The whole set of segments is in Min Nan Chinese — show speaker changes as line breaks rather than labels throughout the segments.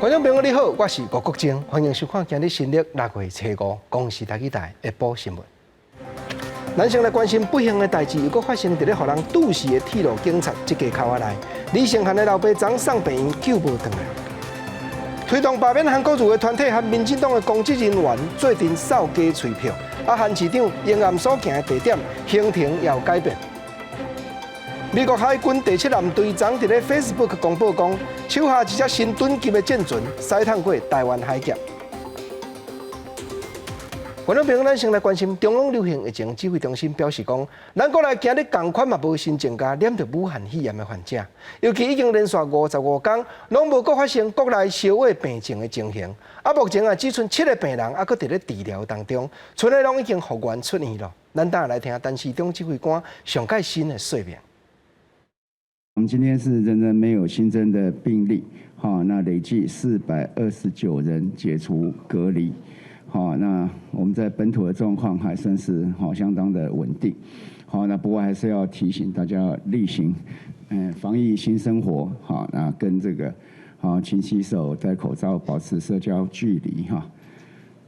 觀眾朋友你好，我是吳國正，歡迎收看今日新曆六月初五公視台語台下晡新聞。咱先來關心不幸的代誌，又閣發生佇咧予人注視的鐵路警察這家口仔內，李承翰的老爸昨送病院救無轉來。推動罷免韓國瑜的團體和民進黨的公職人員做陣掃街催票，啊，韓市長迎暗所行的地點行程也有改變。美國海軍第七艦隊長佇咧 Facebook 公布講，手下一隻新等級的戰船駛探過台灣海峽。觀眾朋友，咱先來關心中央流行疫情指揮中心表示講，咱國內今日仝款嘛無新增加染著武漢肺炎的患者，尤其已經連續55工，攏無閣發生國內燒燴病情的情形。啊，目前啊只賰七个病人猶閣佇咧治療當中，賰的攏已經復原出院咯。咱等下來聽陳時中指揮官上蓋新的說明。
我們今天是仍然沒有新增的病例，好，那累計429人解除隔離。好，那我們在本土的狀況還算是好相當的穩定。好，那不過還是要提醒大家例行，防疫新生活。好，那跟這個，好，勤洗手、戴口罩、保持社交距離，哈，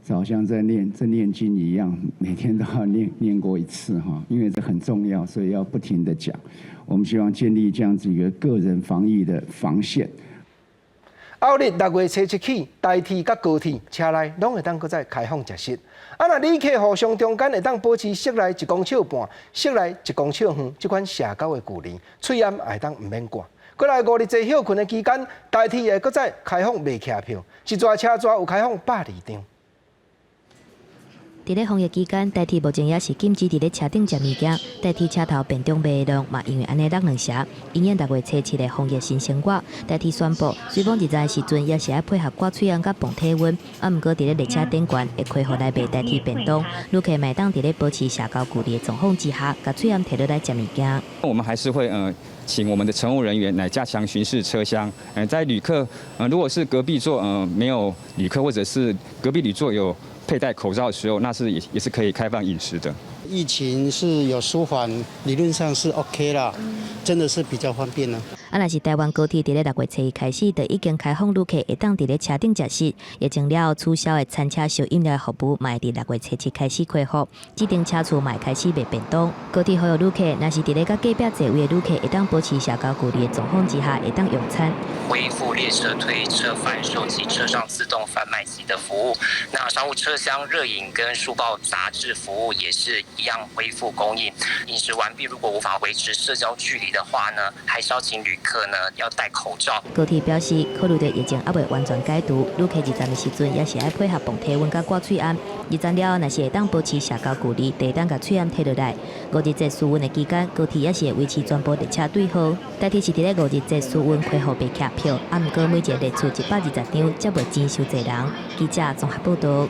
好像在念在念經一樣，每天都要念念過一次，哈，因為這很重要，所以要不停的講。我們希望建立這樣子一個個人防疫的防線。
後日六月初七起，台鐵佮高鐵車內攏會當閣再開放食食。啊，若旅客互相中間會當保持室內一公尺半、室內一公尺遠這款社交的距離，喙罨會當毋免掛。過來五日節歇睏的期間，台鐵會閣再開放賣車票，一逝車逝有開放120張。
佇咧防疫期間，台鐵目前也是禁止佇咧車頂食物件。台鐵車頭便當賣的量嘛，因為按呢落兩成。因應六月初七的防疫新生活，台鐵宣布，雖講入站的時陣也是愛配合掛喙罨佮磅體溫，啊，毋過佇咧列車頂懸會恢復來賣台鐵便當，旅客嘛會當佇咧保持社交距離的狀況之下，共喙罨提落來食物件。
我們還是會請我們的乘務人員來加強巡視車廂。在旅客如果是隔壁座沒有旅客，或者是隔壁旅座有佩戴口罩的時候，那是也是可以開放飲食的。
疫情是有舒緩，理論上是 OK 啦，真的是比較方便啦。
啊，若是台灣高鐵佇咧六月初一開始，就已經開放旅客會當佇咧車頂食食。疫情了後取消的餐車燒飲料的服務，嘛會佇六月初七開始恢復。指定車次嘛會開始賣便當。高鐵呼籲旅客，若是佇咧佮隔壁座位的旅客會當保持社交距離的狀況之下，會當用餐。
恢復列車推車販售及車上自動販賣機的服務。那商務車廂熱飲跟書報雜誌服務也是一樣恢復供應。飲食完畢，如果無法維持社交距離的話呢，還是要請旅客呢要戴口罩。
高鐵表示，考慮到疫情猶未完全解除，旅客入站的時陣也是愛配合磅體溫佮掛喙罨。入站了後，若是會當保持社交距離，就會當共喙罨提落來。五日節暑運的期間，高鐵也是會維持全部列車對號。台鐵是佇咧五日節暑運恢復賣客票，啊，毋過每一個列次120張，才袂錢傷濟人。記者綜合報道。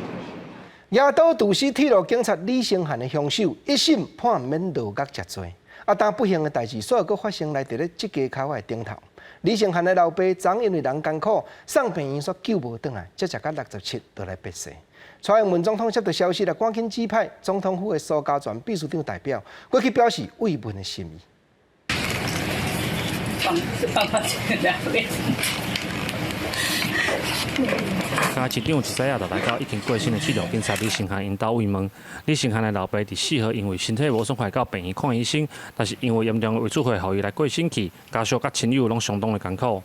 舉刀毒死鐵路警察李承翰的兇手，一審判毋免落獄食罪。啊，但不幸的代誌，煞閣發生來佇咧這家口的頂頭。李承翰的老爸昨因為人艱苦，送病院煞救無轉來，才食到67就來別世。蔡英文總統接到消息，來趕緊指派總統府的蘇嘉全秘書長代表過去表示慰問的心意。
放放放這兩邊。
嘉市長一早仔就來到已經過身的鐵路警察李承翰𪜶兜慰問。李承翰的老爸佇4號因為身體無爽快到病院看醫生，但是因為嚴重的胃出血，予伊來過身去，家屬佮親友攏相當的艱苦。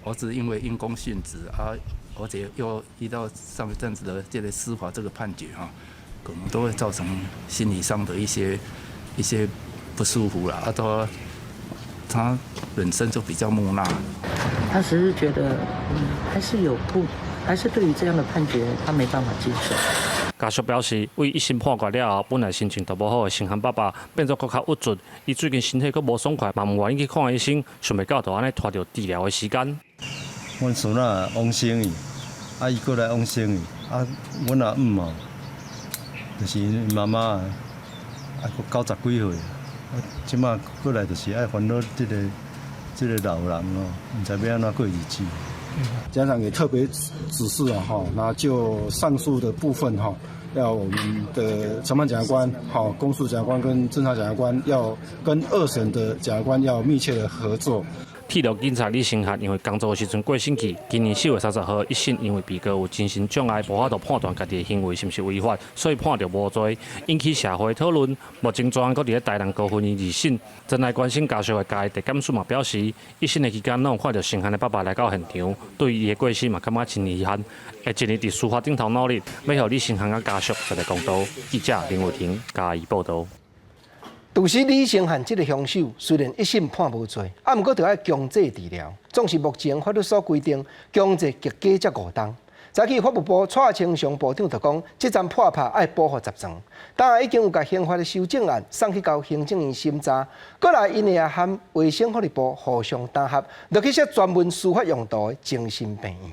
兒子因為因公殉職啊，而且又遇到上一陣子的這個司法這個判決哈，可能都會造成心理上的一些不舒服啦。啊，都他本身就比較木訥。
他只是覺得，還是有不，還是對於這樣的判決，他沒辦法接受。
家屬表示，為一審判決了後，本來心情就無好的承翰爸爸變做閣較鬱卒。伊最近身體閣無爽快，嘛毋願意去看醫生，想袂到就按呢拖著治療的時間。
阮孫仔往生去，啊，伊閣來往生去，啊，阮阿姆哦，就是媽媽啊，閣90幾歲，啊，這馬過來就是愛煩惱這個老人哦，毋知欲按怎過日子。
檢察長也特別指示啊，哈，那就上訴的部分哈，要我們的承辦檢察官、哈公訴檢察官跟偵查檢察官要跟二審的檢察官要密切的合作。
鐵路警察李承翰因為工作的時陣過身去，今年4月30號一審因為被告有精神障礙，無法度判斷家己的行為是毋是違法，所以判著無罪，引起社會討論。目前專案閣佇咧台南高分院二審，前來關心家屬的嘉義地檢署嘛表示，一審的期間攏有看著承翰的爸爸來到現場，對伊的過身嘛感覺真遺憾，會盡力佇司法頂頭努力，欲予李承翰佮家屬一個公道。記者林偉霆嘉義報導。
毒死李承翰這个兇手，雖然一審判無罪，啊，毋過著愛強制治療。總是目前法律所規定，強制極低才5冬。早起法務部蔡清祥部長就講，這層破拍愛保護10層。當已經有共刑法的修正案送去交行政院審查，過來𪜶會和衛生福利部互相搭合，落去設專門司法用途的精神病院。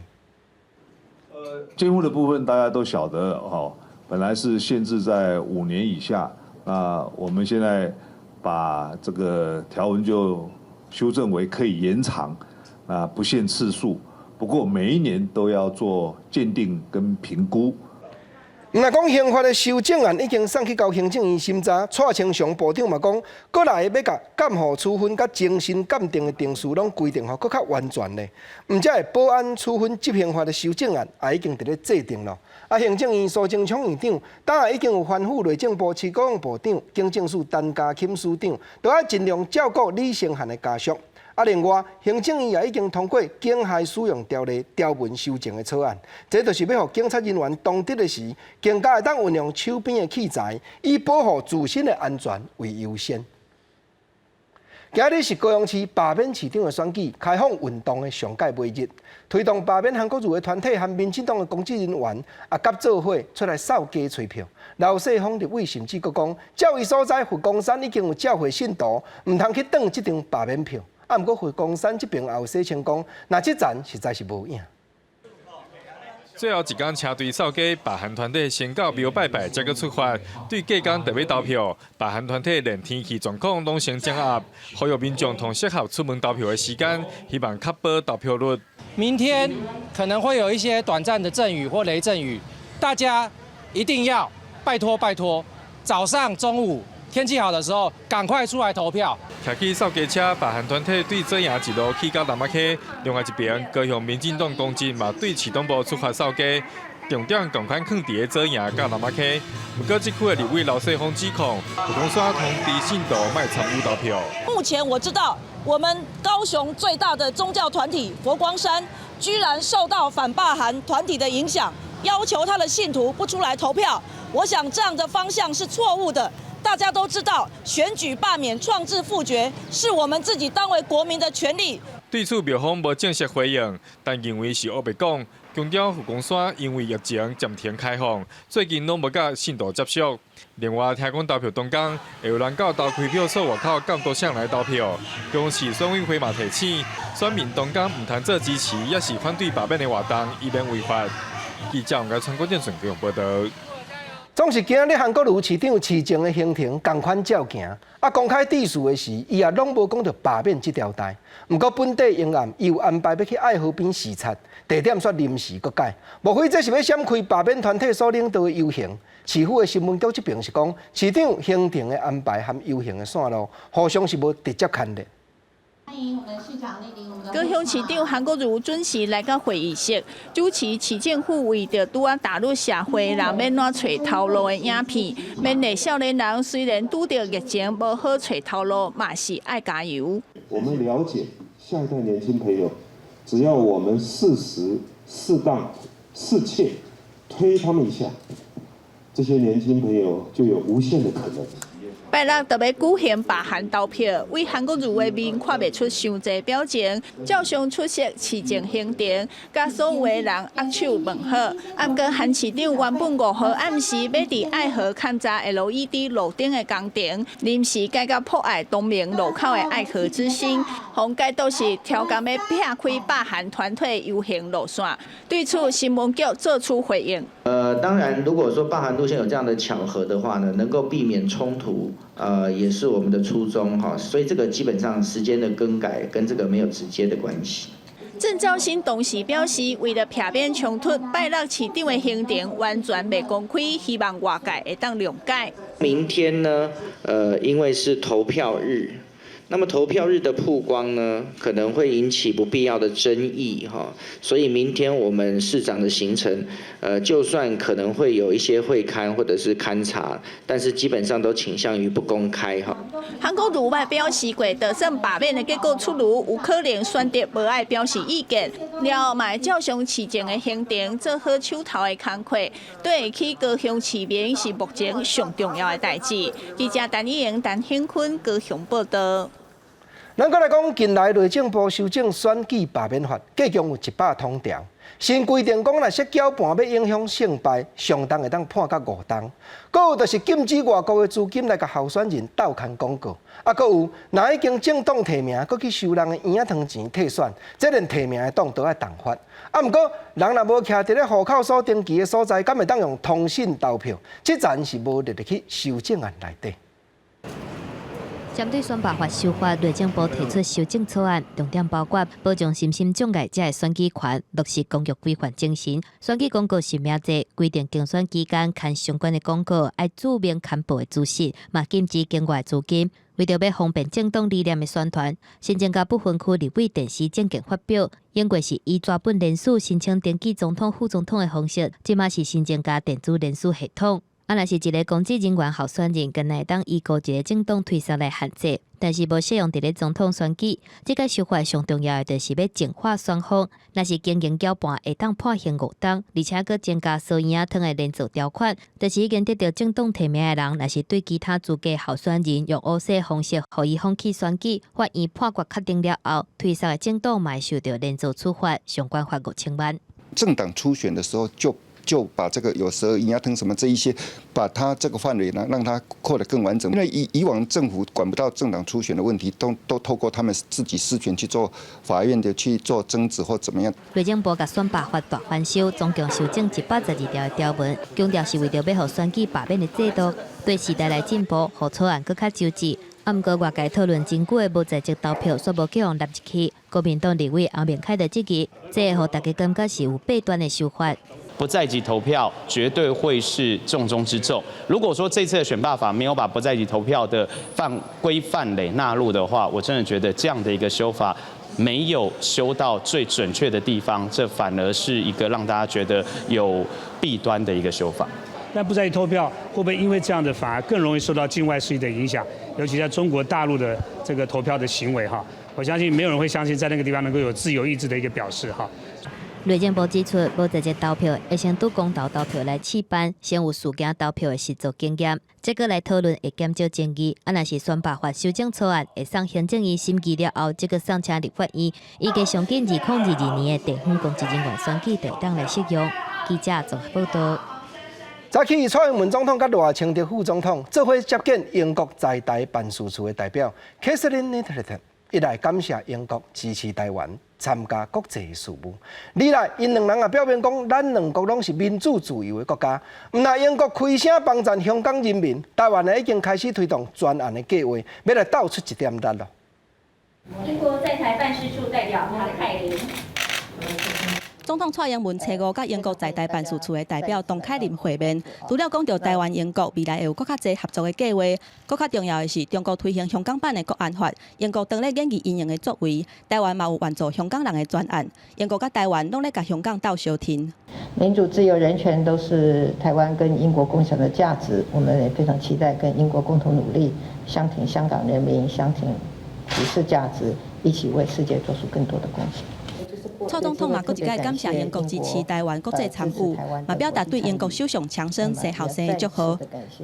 監護的部分大家都曉得，吼，本來是限制在5年以下。那我們現在把這個條文就修正為可以延長，啊，不限次數，不過每一年都要做鑑定跟評估。
毋若講刑法的修正案已經送去交行政院審查，蔡清祥部長嘛講，過來欲共監護處分佮精神鑑定的程序攏規定予閣較完全咧。毋只會保安處分執行法的修正案也已經佇咧制定咯。啊，行政院蘇貞昌院長，當已經有吩咐內政部徐國勇部長、警政署陳家欽司長，都愛盡量照顧李承翰的家屬。啊，另外，行政院也已經通過警械使用條例條文修正的草案，這就是欲予警察人員當值的時，更加會當運用手邊的器材，以保護自身的安全為優先。今日是高雄市罷免市長的選舉，開放運動的上蓋尾日，推動罷免韓國瑜的團體和民進黨的公職人員也佮做伙出來掃街催票。劉世芳立委甚至閣講，照伊所在佛光山已經有教會信徒，毋通去擋這張罷免票。啊，毋過佛光山這邊也有聲稱講，若這層實在是無影。
最後一工車隊掃街，罷韓團體先到廟拜拜，才閣出發。對隔工著欲投票，罷韓團體連天氣狀況攏先掌握，呼籲民眾同適合出門投票的時間，希望確保投票率。
明天可能會有一些短暫的陣雨或雷陣雨，大家一定要拜託拜託，早上、中午天氣好的時候，趕快出來投票。
騎起掃街車，罷韓團體對左營一路去到南仔溪，另外一邊高雄民進黨公職嘛對市東部出發掃街，重點仝款囥佇咧左營佮南仔溪。毋過這區的立委劉世芳指控，佛光山通知信徒莫參與投票。
目前我知道，我們高雄最大的宗教團體佛光山，居然受到反罷韓團體的影響，要求他的信徒不出來投票。我想這樣的方向是錯誤的。大家都知道，選舉罷免、創制複決是我們自己當為國民的權利。
對此廟方無正式回應，但認為是烏白講。強調佛光山因為疫情暫停開放，最近攏無佮信徒接觸。另外，聽講投票當天會有人到投開票所外口監督誰來投票。高雄市選委會嘛提醒，選民當天毋通做支持抑是反對罷免的活動，以免違法。記者王家川國正順報道。
總是今日韓國瑜市長市政的行程仝款照行，啊，公開致辭的時，伊也攏無講著罷免這條代。毋過本底懸案，伊有安排欲去愛河邊視察，地點煞臨時閣改。莫非這是欲閃開罷免團體所領導的遊行？市府的新聞局這邊是講，市長行程的安排和遊行的線路，互相是無直接牽連。
高雄市長韓國瑜準時來到會議室，主持市政府為著拄仔踏入社會人欲按怎揣頭路的影片，勉勵少年人雖然拄著疫情無好揣頭路，嘛是愛加油。
我們了解下一代年輕朋友，只要我們適時、適當、適切推他們一下，這些年輕朋友就有無限的可能。
拜六著欲舉行罷韓投票，對韓國瑜的面看袂出傷濟表情，照常出席市政行程，佮所有的人握手問好。啊，毋過韓市長原本5號暗時欲佇愛河勘察 LED 路燈的工程，臨時改到博愛東明路口的愛河之星，予解讀是刁工欲避開罷韓團體遊行路線。對此，新聞局做出回應。
當然，如果說罷韓路線有這樣的巧合的話呢，能夠避免衝突。也是我們的初衷哈，所以這個基本上時間的更改跟這個沒有直接的關係。
鄭照新同時表示，為了避免衝突，拜六市長的行程完全袂公開，希望外界會當諒解。
明天呢，因為是投票日，那麼投票日的曝光呢，可能會引起不必要的爭議哈，所以明天我們市長的行程，就算可能會有一些會勘或者是勘查，但是基本上都傾向於不公開哈。
韓國瑜捌表示過，就算罷免的結果出爐，有可能選擇無愛表示意見。了後嘛會照常市政的行程，做好手頭的工課，對起高雄市民是目前上重要的代誌。記者陳以瑩、陳興坤高雄報道。
咱閣來講，近來內政部修正選舉罷免法，計共有100通條。新規定講，若說攪盤欲影響勝敗，上重會當判到5冬。閣有就是禁止外國的資金來共候選人鬥牽廣告。啊，閣有若已經政黨提名，閣去收人的圓仔糖錢退選，這連提名的黨都愛重罰。啊，毋過人若無徛佇咧戶口所登記的所在，敢會當用通訊投票？這暫是無列入去修正案內底。
針對選罷法修法，內政部提出修正草案，重點包括保障身心障礙者的選舉權，落實公約規範精神，選舉廣告實名制，規定競選期間刊相關的廣告愛註明牽報的資訊，嘛禁止境外資金。為著欲方便政黨理念的宣傳，新增加不分區立委電視政見發表，英國是以紙本聯署申請登記總統、副總統的方式，這馬是新增加電子聯署系統。啊，若是一个公職人員候選人，敢若會當依顧一个政黨推捒來限制，但是無適用佇咧總統選舉。這個修法上重要的就是欲淨化選風，若是經營攪盤會當判刑5冬，而且閣增加燒圓仔湯的連坐條款，就是已經得著政黨提名的人，若是對其他資格候選人用烏色方式，予伊放棄選舉，法院判決確定了後，推捒的政黨嘛會受著連坐處罰，上懸罰5000萬。
政黨初選的時候就把這個有時候營養湯什麼這一些，把它這個範圍呢，讓它擴得更完整。因為以往政府管不到政黨初選的問題，都透過他們自己私權去做法院的去做爭執或怎麼樣。
內政部共選罷法大翻修，總共修正112條的條文，強調是為著欲予選舉罷免的制度對時代來進步，予草案閣較周至。啊，毋過外界討論真久的無在籍投票，煞無叫予納入去。國民黨立委歐明凱就質疑，這會予大家感覺是有弊端的修法。
不在籍投票絕對會是重中之重。如果說這次的選罷法沒有把不在籍投票的範規範類納入的話，我真的覺得這樣的一個修法沒有修到最準確的地方，這反而是一個讓大家覺得有弊端的一個修法。
那不在籍投票會不會因為這樣的反而更容易受到境外勢力的影響？尤其在中國大陸的這個投票的行為哈，我相信沒有人會相信在那個地方能夠有自由意志的一個表示哈。
內政部指出，無在籍投票會先拄公投投票來試辦，先有事件投票的實作經驗，這閣來討論會減少爭議。啊，若是選罷法修正草案會送行政院審議了後，這閣送請立法院，預計上緊2022年的地方公職人員選舉就會當來適用。記者綜合報道。
早起，蔡英文總統佮賴清德副總統做伙接見英國在台辦事處的代表 Catherine Nettleton，一來感謝英國支持台灣參加國際事務，二來𪜶兩人也表明講，咱兩國攏是民主自由的國家，毋但英國開聲幫贊香港人民，台灣也已經開始推動專案的計劃，欲來鬥出一點力囉。
英國在台辦事處代表唐凱琳。
總統蔡英文初五佮英國在台辦事處的代表董凱琳會面，除了講著台灣、英國未來會有閣較濟合作的計劃，閣較重要的是中國推行香港版的國安法，英國當咧研議𪜶的作為，台灣嘛有援助香港人的專案，英國佮台灣攏咧共香港鬥相挺。
民主、自由、人權都是台灣跟英國共享的價值，我們也非常期待跟英國共同努力，相挺香港人民，相挺普世價值，一起為世界做出更多的貢獻。
蔡總統嘛，閣一擺感謝英國支持台灣國際參與，嘛表達對英國首相強生生後生的祝賀。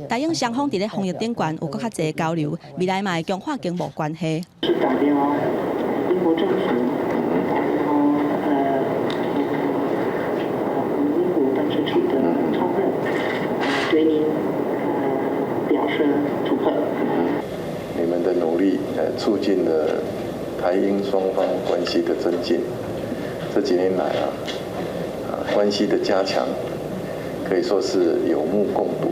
台英雙方佇咧防疫頂懸有閣較濟交流，未來嘛會強化經貿關係。
是代表英國政府，代表英國辦事處的同仁，對您表示祝賀。
你們的努力，促進了台英雙方關係的增進。這幾年來啊，關係的加強，可以說是有目共睹。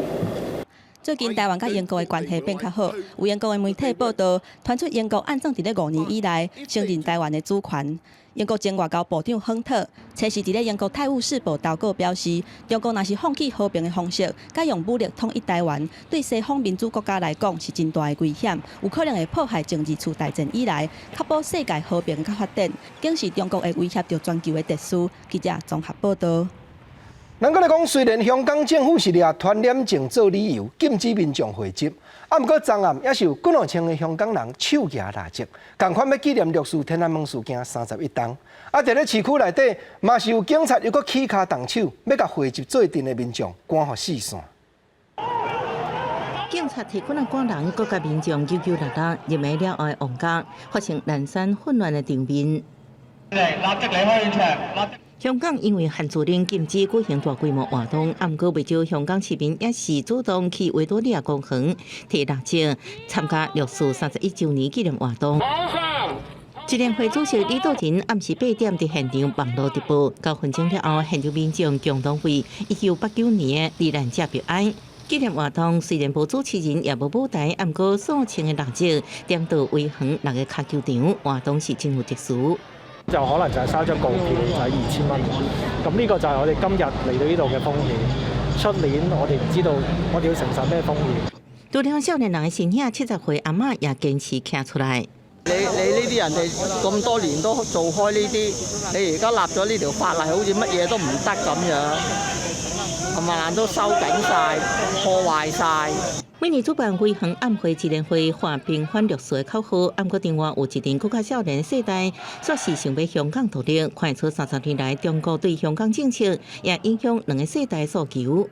最近台灣佮英國的關係變較好，有英國的媒體報道，傳出英國按怎佇咧5年以來承認台灣的主權。英國前外交部長亨特，初四佇咧英國《泰晤士報》投稿表示，中國若是放棄和平的方式，改用武力統一台灣，對西方民主國家來講是真大的危險，有可能會破壞前二次大戰以來確保世界和平佮發展，警示中國會威脅著全球的秩序。記者綜合報道。
咱閣來講，雖然香港政府是掠傳染症做理由禁止民眾會集，啊，毋過昨暗猶是有幾兩千个香港人手舉蠟燭，仝款欲紀念六四天安門事件31冬。啊，佇咧市區內底，嘛是有警察猶閣起跤動手，欲共會集做陣的民眾趕予四散。
警察提棍仔趕人，閣共民眾扭扭捏捏，入暝了後的旺角，發生濫山混亂的場面。
立即離開現場。
香港因為限聚令禁止舉行大規模活動，啊，毋過袂少香港市民也是主動去維多利亞公園提蠟燭參加六四31週年紀念活動。支聯會主席李道仁暗時8點佇現場網路直播，9分鐘了後，現場民眾共同為1989年的罹難者默哀。紀念活動雖然無主持人，也無舞台，毋過數千个蠟燭點到維園六个跤球場，活動是真有秩序。
就可能就係嘥張告票，就係2000蚊。咁呢個就係我哋今日嚟到呢度嘅風險。出年我哋唔知道我哋要承受咩風險。
除了少年人的身影，70歲阿嬤也堅持徛出來。
你呢啲人哋咁多年都做開呢啲，你而家立咗呢條法例，好似乜嘢都唔得咁樣，冚唪唥都收緊晒，破壞晒。
每年主辦維園暗會支聯會喊平反六四的口號，毋過另外有一陣閣較少年世代，煞是想欲香港獨立。看出30年來中國對香港政策，也影響兩个世代訴求。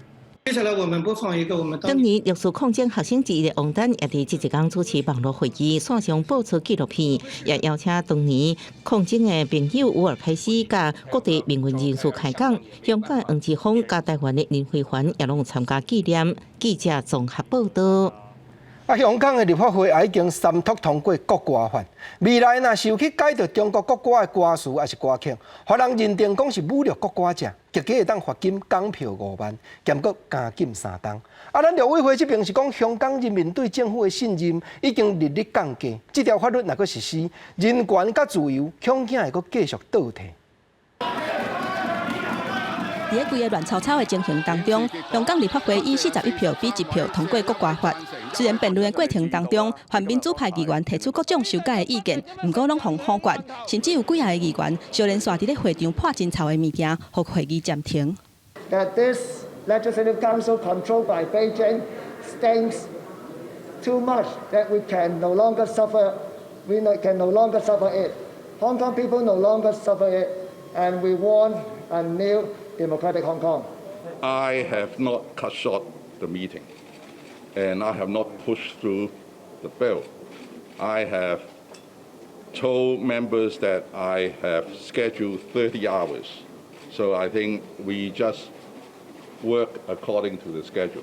接下來我們播放一個我們
當年六四抗爭學生之一的王丹，也佇這一工主持網路會議，線上播出紀錄片，也邀請當年抗爭的朋友烏爾開斯，佮國際民運人士開講。香港黃之鋒佮台灣的林飛帆也攏有參加紀念。記者綜合報道。
啊，香港的立法會也已經三讀通過國歌法，未來若是有去改著中國國歌的歌詞抑是歌曲，予人認定講是侮辱國歌者，極低會當罰金港票5萬，兼閣監禁3冬。啊，咱陸委會這邊是講香港人民對政府的信任已經日日降低，這條法律若閣實施，人權佮自由恐驚會閣繼續倒退。
佇咧規个亂吵吵的情形當中，香港立法會以41票比1票通過國歌法。雖然辯論的過程當中，泛民主派議員提出各種修改的意見，毋過攏予否決，甚至有幾个議員相連續佇咧會場潑真臭的物件，予會議暫停。
That this legislative council controlled by Beijing stinks too much that we can no longer suffer. We can no longer suffer it. Hong Kong people no longer suffer it, and we want a new democratic Hong Kong.
I have not cut short the meeting, and I have not pushed through the bill. I have told members that I have scheduled 30 hours, so I think we just work according to the schedule.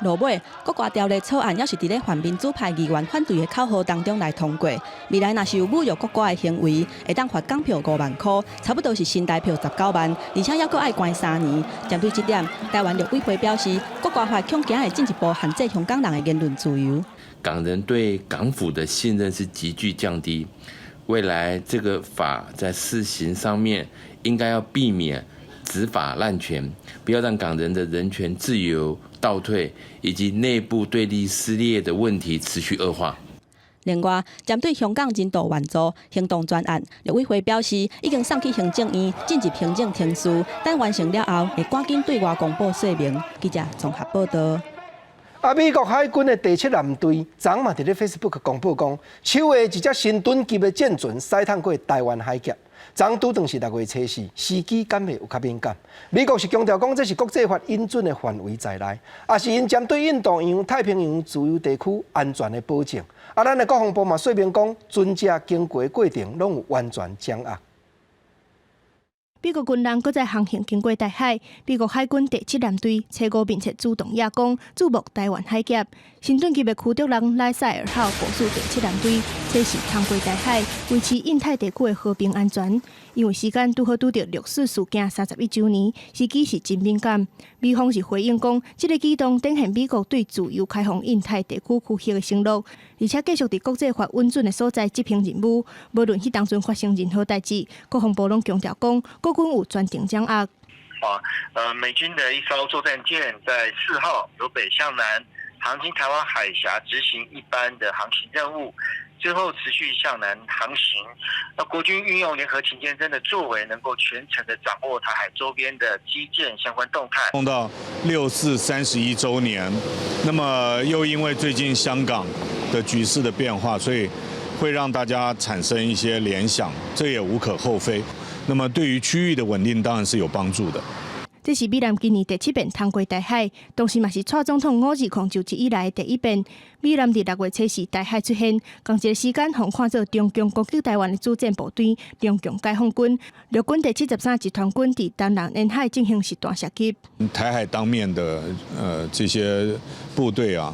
落尾，國歌條例草案猶是佇咧泛民主派議員反對的口號當中來通過。未來若是有侮辱國歌的行為，會當罰港票5萬箍，差不多是新台票19萬，而且猶閣愛關3年。針對這點，台灣陸委會表示，國歌法恐驚會進一步限制香港人的言論自由。
港人對港府的信任是急劇降低，未來這個法在施行上面應該要避免執法濫權，不要讓港人的人權自由倒退，以及內部對立撕裂的問題持續惡化。
另外，針對香港人道援助行動專案，陸委會表示已經送去行政院進入行政程序，等完成了後，會趕緊對外公布說明。記者綜合報道。
啊！美國海軍的第七艦隊昨嘛佇咧 Facebook 公布講，手下一隻神盾級的戰船駛探過台灣海峽。昨拄頓是6月初4，時機敢會有較敏感？美國是強調講，這是國際法允准的範圍在內，也是𪜶針對印度洋、太平洋自由地區安全的保證。啊，咱的國防部嘛說明講，船隻經過過程攏有完全掌握。
美國軍艦閣再航行經過台海，美國海軍第七艦隊初五面冊主動邀功，注目臺灣海峽。神盾級的驅逐艦萊賽爾號部署第七艦隊，測試通過台海，維持印太地區的和平安全。因為時間拄好拄著六四事件31週年，時機是真敏感。美方是回應講，這個舉動展現美國對自由開放印太地區區域的承諾，而且繼續佇國際法允准的所在執行任務。無論彼當陣發生任何代誌，國防部攏強調講，國軍有全程掌握。
啊，美軍的一艘作戰艦在4號由北向南航經臺灣海峽執行一般的航行任務，之後持續向南航行。那國軍運用聯合勤監偵的作為，能夠全程的掌握台海周邊的機艦相關動態。
碰到六四31週年，那麼又因為最近香港的局勢的變化，所以會讓大家產生一些聯想，這也無可厚非。那麼對於區域的穩定當然是有幫助的。
這是美艦今年第七遍通過台海，同時嘛是蔡總統520就職以來第一遍。美艦佇6月初四台海出現，仝一个時間，予看做中共攻擊台灣的主戰部隊中共解放軍陸軍第73集團軍佇東南沿海進行實彈射擊。
台海當面的這些部隊啊，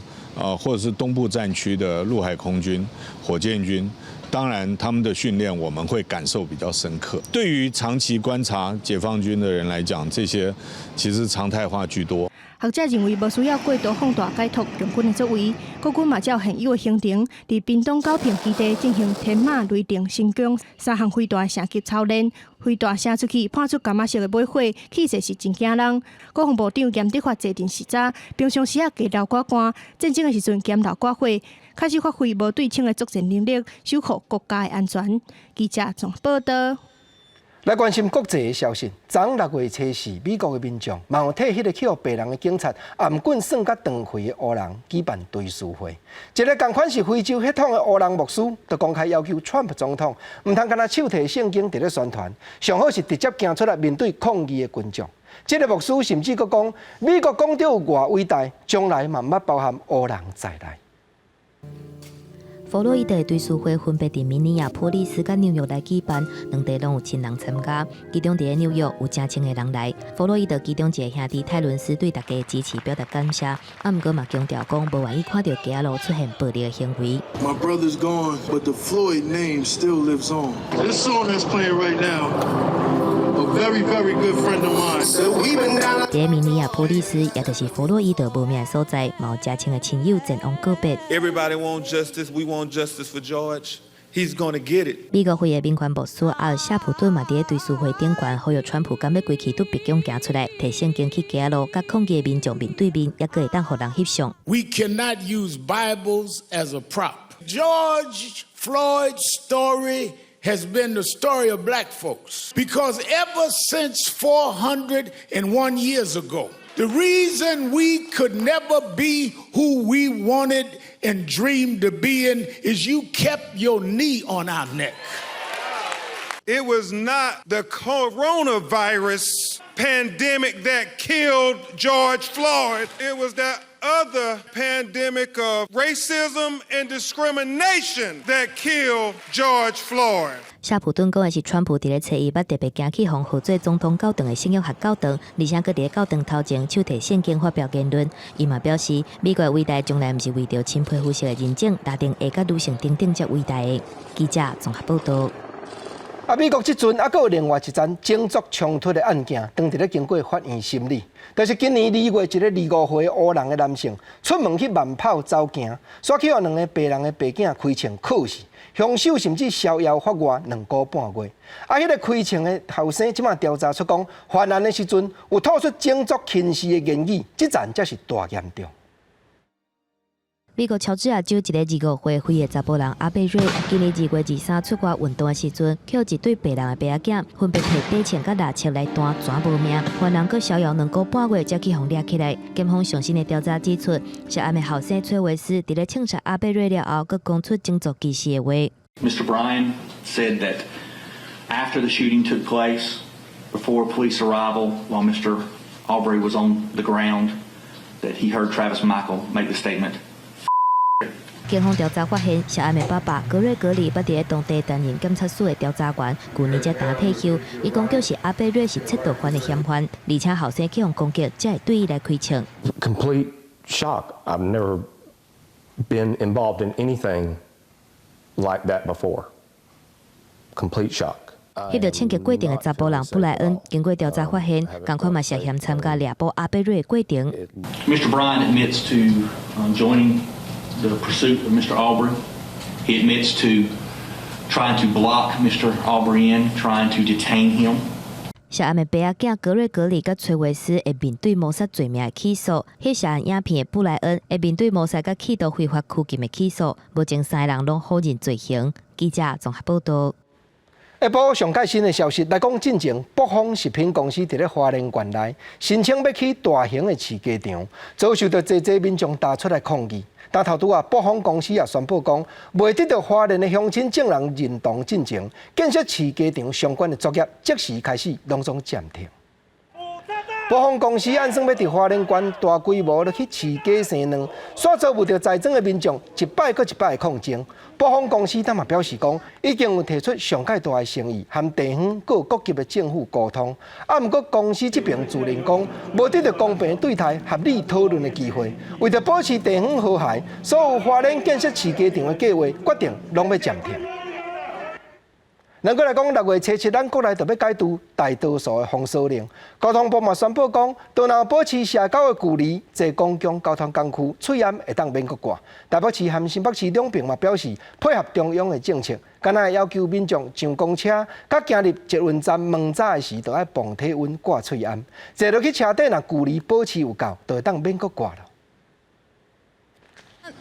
或者是東部戰區的陸海空軍、火箭軍。當然，他們的訓練我們會感受比較深刻。對於長期觀察解放軍的人來講，這些其實常態化居多。
學者認為無需要過度放大解讀共軍的作為，國軍嘛照現有的行程，佇屏東九坪基地進行天馬、雷霆、神弓三項飛彈射擊操練。飛彈射出去，噴出柑仔色的尾火，氣勢是真驚人。國防部長嚴德發坐鎮視察，平常時仔加流寡汗，戰爭的時陣兼流寡血，確實發揮無對稱的作戰能力，守護國家的安全。記者綜合報導。
來關心國際的消息，昨6月初四，美國的民眾嘛有替彼个去予白人的警察頷棍耍甲斷氣的黑人舉辦追思會。一个仝款是非洲血統的黑人牧師，就公開要求川普總統，毋通干焦手提聖經佇咧宣傳，上好是直接行出來面對抗議的群眾。這个牧師甚至閣講，美國講著有偌偉大，將來嘛毋捌包含黑人在內。
弗洛伊德的追思會分別佇明尼亞波利斯佮紐約來舉辦，兩地攏有千人參加。其中佇咧紐約有成千个人來。弗洛伊德其中一个兄弟泰倫斯對大家的支持表達感謝，啊，毋過嘛強調講無願意看著街仔路出現暴力的行為。
My brother's gone, but the Floyd name still lives on. This song that's playing right now, a very, very good friend of mine.
佇明尼亞波利斯，也就是弗洛伊德無名的所在，嘛有成千个親友前往告別。
Everybody wants justice. We want justice for George. He's gonna get it.
美國非裔民權牧師阿爾夏普頓嘛佇咧追思會頂懸，呼籲川普敢欲規氣對白宮行出來，提聖經去街仔路，佮抗議的民眾面對面，猶閣會當予人翕相。
We cannot use Bibles as a prop. George Floyd's story has been the story of black folks because ever since 401 years ago, the reason we could never be who we wanted and dreamed of being is you kept your knee on our neck.
It was not the coronavirus pandemic that killed George Floyd. It was that other pandemic of racism and discrimination that killed George Floyd.
夏普頓講的是，川普佇咧初一捌特別行去予號做總統教堂的聖約翰教堂，而且閣佇咧教堂頭前手提聖經發表言論。伊嘛表示，美國偉大從來毋是為著深皮膚色的人種，拉丁裔佮女性等等才偉大的。記者綜合報導。
啊，美國這陣猶閣有另外一樁種族衝突的案件，當佇咧經過法院審理。就是今年2月，一个25歲黑人的男性出門去慢跑走行，煞去予兩个白人的白囝開槍銬死，兇手甚至逍遙法外2個半月。啊，彼个開槍的後生這馬調查出講，犯案的時陣有吐出種族輕視的言語，這樁才是大嚴重。
美國喬治亞州一个25歲非裔查埔人阿貝瑞，今年2月23出外運動的時陣，予一對白人的爸仔囝分別提短槍佮獵槍來彈，全無命。犯人閣逍遙2個半月，才去予掠起來。檢方上新的調查指出，涉案的後生崔維斯佇咧槍殺阿貝瑞了後，閣講出種族歧視的話。
Mr. Bryan said that after the shooting took place, before police arrival, while Mr. Arbery was on the ground, that he heard Travis Michael make the statement.
檢警方調查發現，涉案的爸爸格瑞格里捌佇咧當地擔任檢察署的調查員，舊年才剛退休。伊講就是阿貝瑞是竊盜犯的嫌犯，而且後生去予攻擊，才會對伊來開槍。
Complete shock. I've never been involved in anything like that before. Complete shock.
彼個槍擊過程的查埔人布萊恩，經過調查發現，仝款嘛涉嫌參加掠捕阿貝瑞的過程。
Mr. Bryant admits to joining the pursuit of Mr. Arbery. He admits to trying to block Mr. Arbery in, trying to detain him.
涉案的爸仔囝格瑞格里佮崔維斯會面對謀殺罪名的起訴，彼涉案影片的布萊恩會面對謀殺佮企圖非法拘禁的起訴。目前三个人攏否認罪行。記者綜合報道。
下晡上蓋新的消息來講，進前卜蜂食品公司佇咧花蓮縣內申請欲起大型的飼雞場，遭受著濟濟民眾提出來抗議。但頭拄仔，卜蜂公司也宣布講，未得到花蓮的鄉親眾人認同進前，建設飼雞場相關的作業即時開始攏總暫停。卜蜂公司按算欲佇花蓮縣大規模咧去飼雞生卵，煞遭遇著在場的民眾一擺閣一擺的抗爭。卜蜂公司當嘛表示講，已經有提出上蓋大的誠意，和地方閣各級的政府溝通。啊，毋過公司這邊自認講，無得到公平對待、合理討論的機會。為著保持地方和諧，所有花蓮建設飼雞場的計劃決定攏欲暫停。咱閣來講，6月初7，咱國內就欲解除大多數的封鎖令。交通部嘛宣布講，當若保持社交的距離，坐公共交通工具，喙罨會當免閣掛。台北市和新北市兩邊嘛表示配合中央的政策，敢若要求民眾上公車，佮行入捷運站門閘的時，就愛磅體溫掛喙罨。坐落去車底，若距離保持有夠，就會當免閣掛囉。